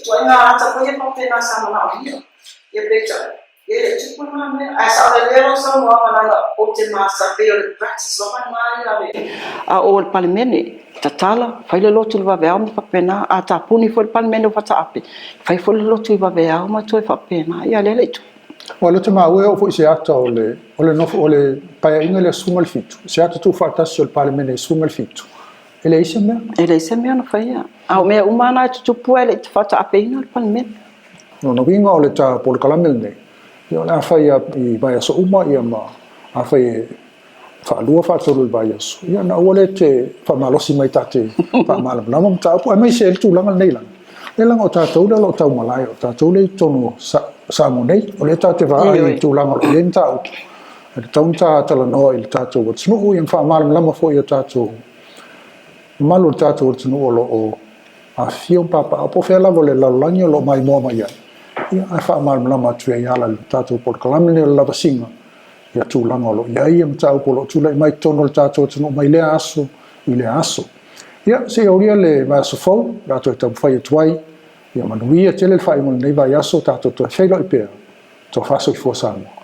ituaiga ata foi ia faapena sa manaomia. Ia peitai, ia e le i tupu lena mea. Ae saolelea lau saunoaga leaga ou te masa pei o le practice lava lena ia a le A o le Palemene, tatala, fai le lotu i le vaveao ma faapena. A tapuni foi le Palemene o Fataape, fai foi le lotu i vaveao ma toe faapena. Ia lea e le i tupu. Aua o lea ou te maua e oo foi i se ata o le, o le nofo, o le Paeaiga lea 17, se ata tuufaatasi o le Palemene 17, e leai se mea. E leai se mea na faia. A o mea uma lava na e tutupu e le i faataapeina le Palemene. O lona uiga o le ta polokalame lenei, ia o le a fai i vaiaso uma ia ma afai e faalua faatolu i le vaiaso, ia ona aua lea te faamalosi mai ta te faamalamalama mataupu, aemaise ai le tulaga lenei lana. Lea leaga o tatou lea o lo o taumalae, o tatou lea i totonu o Samoa nei, o lea ta te vaai i le tulaga o lo o i ai mataupu, e tatau ona ta talanoa i le tatou atunuu, ia ma faamalamalama foi i o tatou mamalu o le tatou atunuu o lo o afifio ma papaaao, po o fea lava o le lalolagi o lo o maimoa mai ai, ia ae faamalamalama atu ai e ala i le tatou polokalame lenei o le lavasiga, ia tulaga o lo o i ai ia mataupu o lo o tulai mai i totonu o le tatou atunuu mai lea aso i lea aso. Ia, se i aulia le vaiaso fou, o le a toe taumafai atu ai, ia manuia tele le faaiuga o lenei vaiaso, tatou toe feiloai pea, tofa soifua Samoa.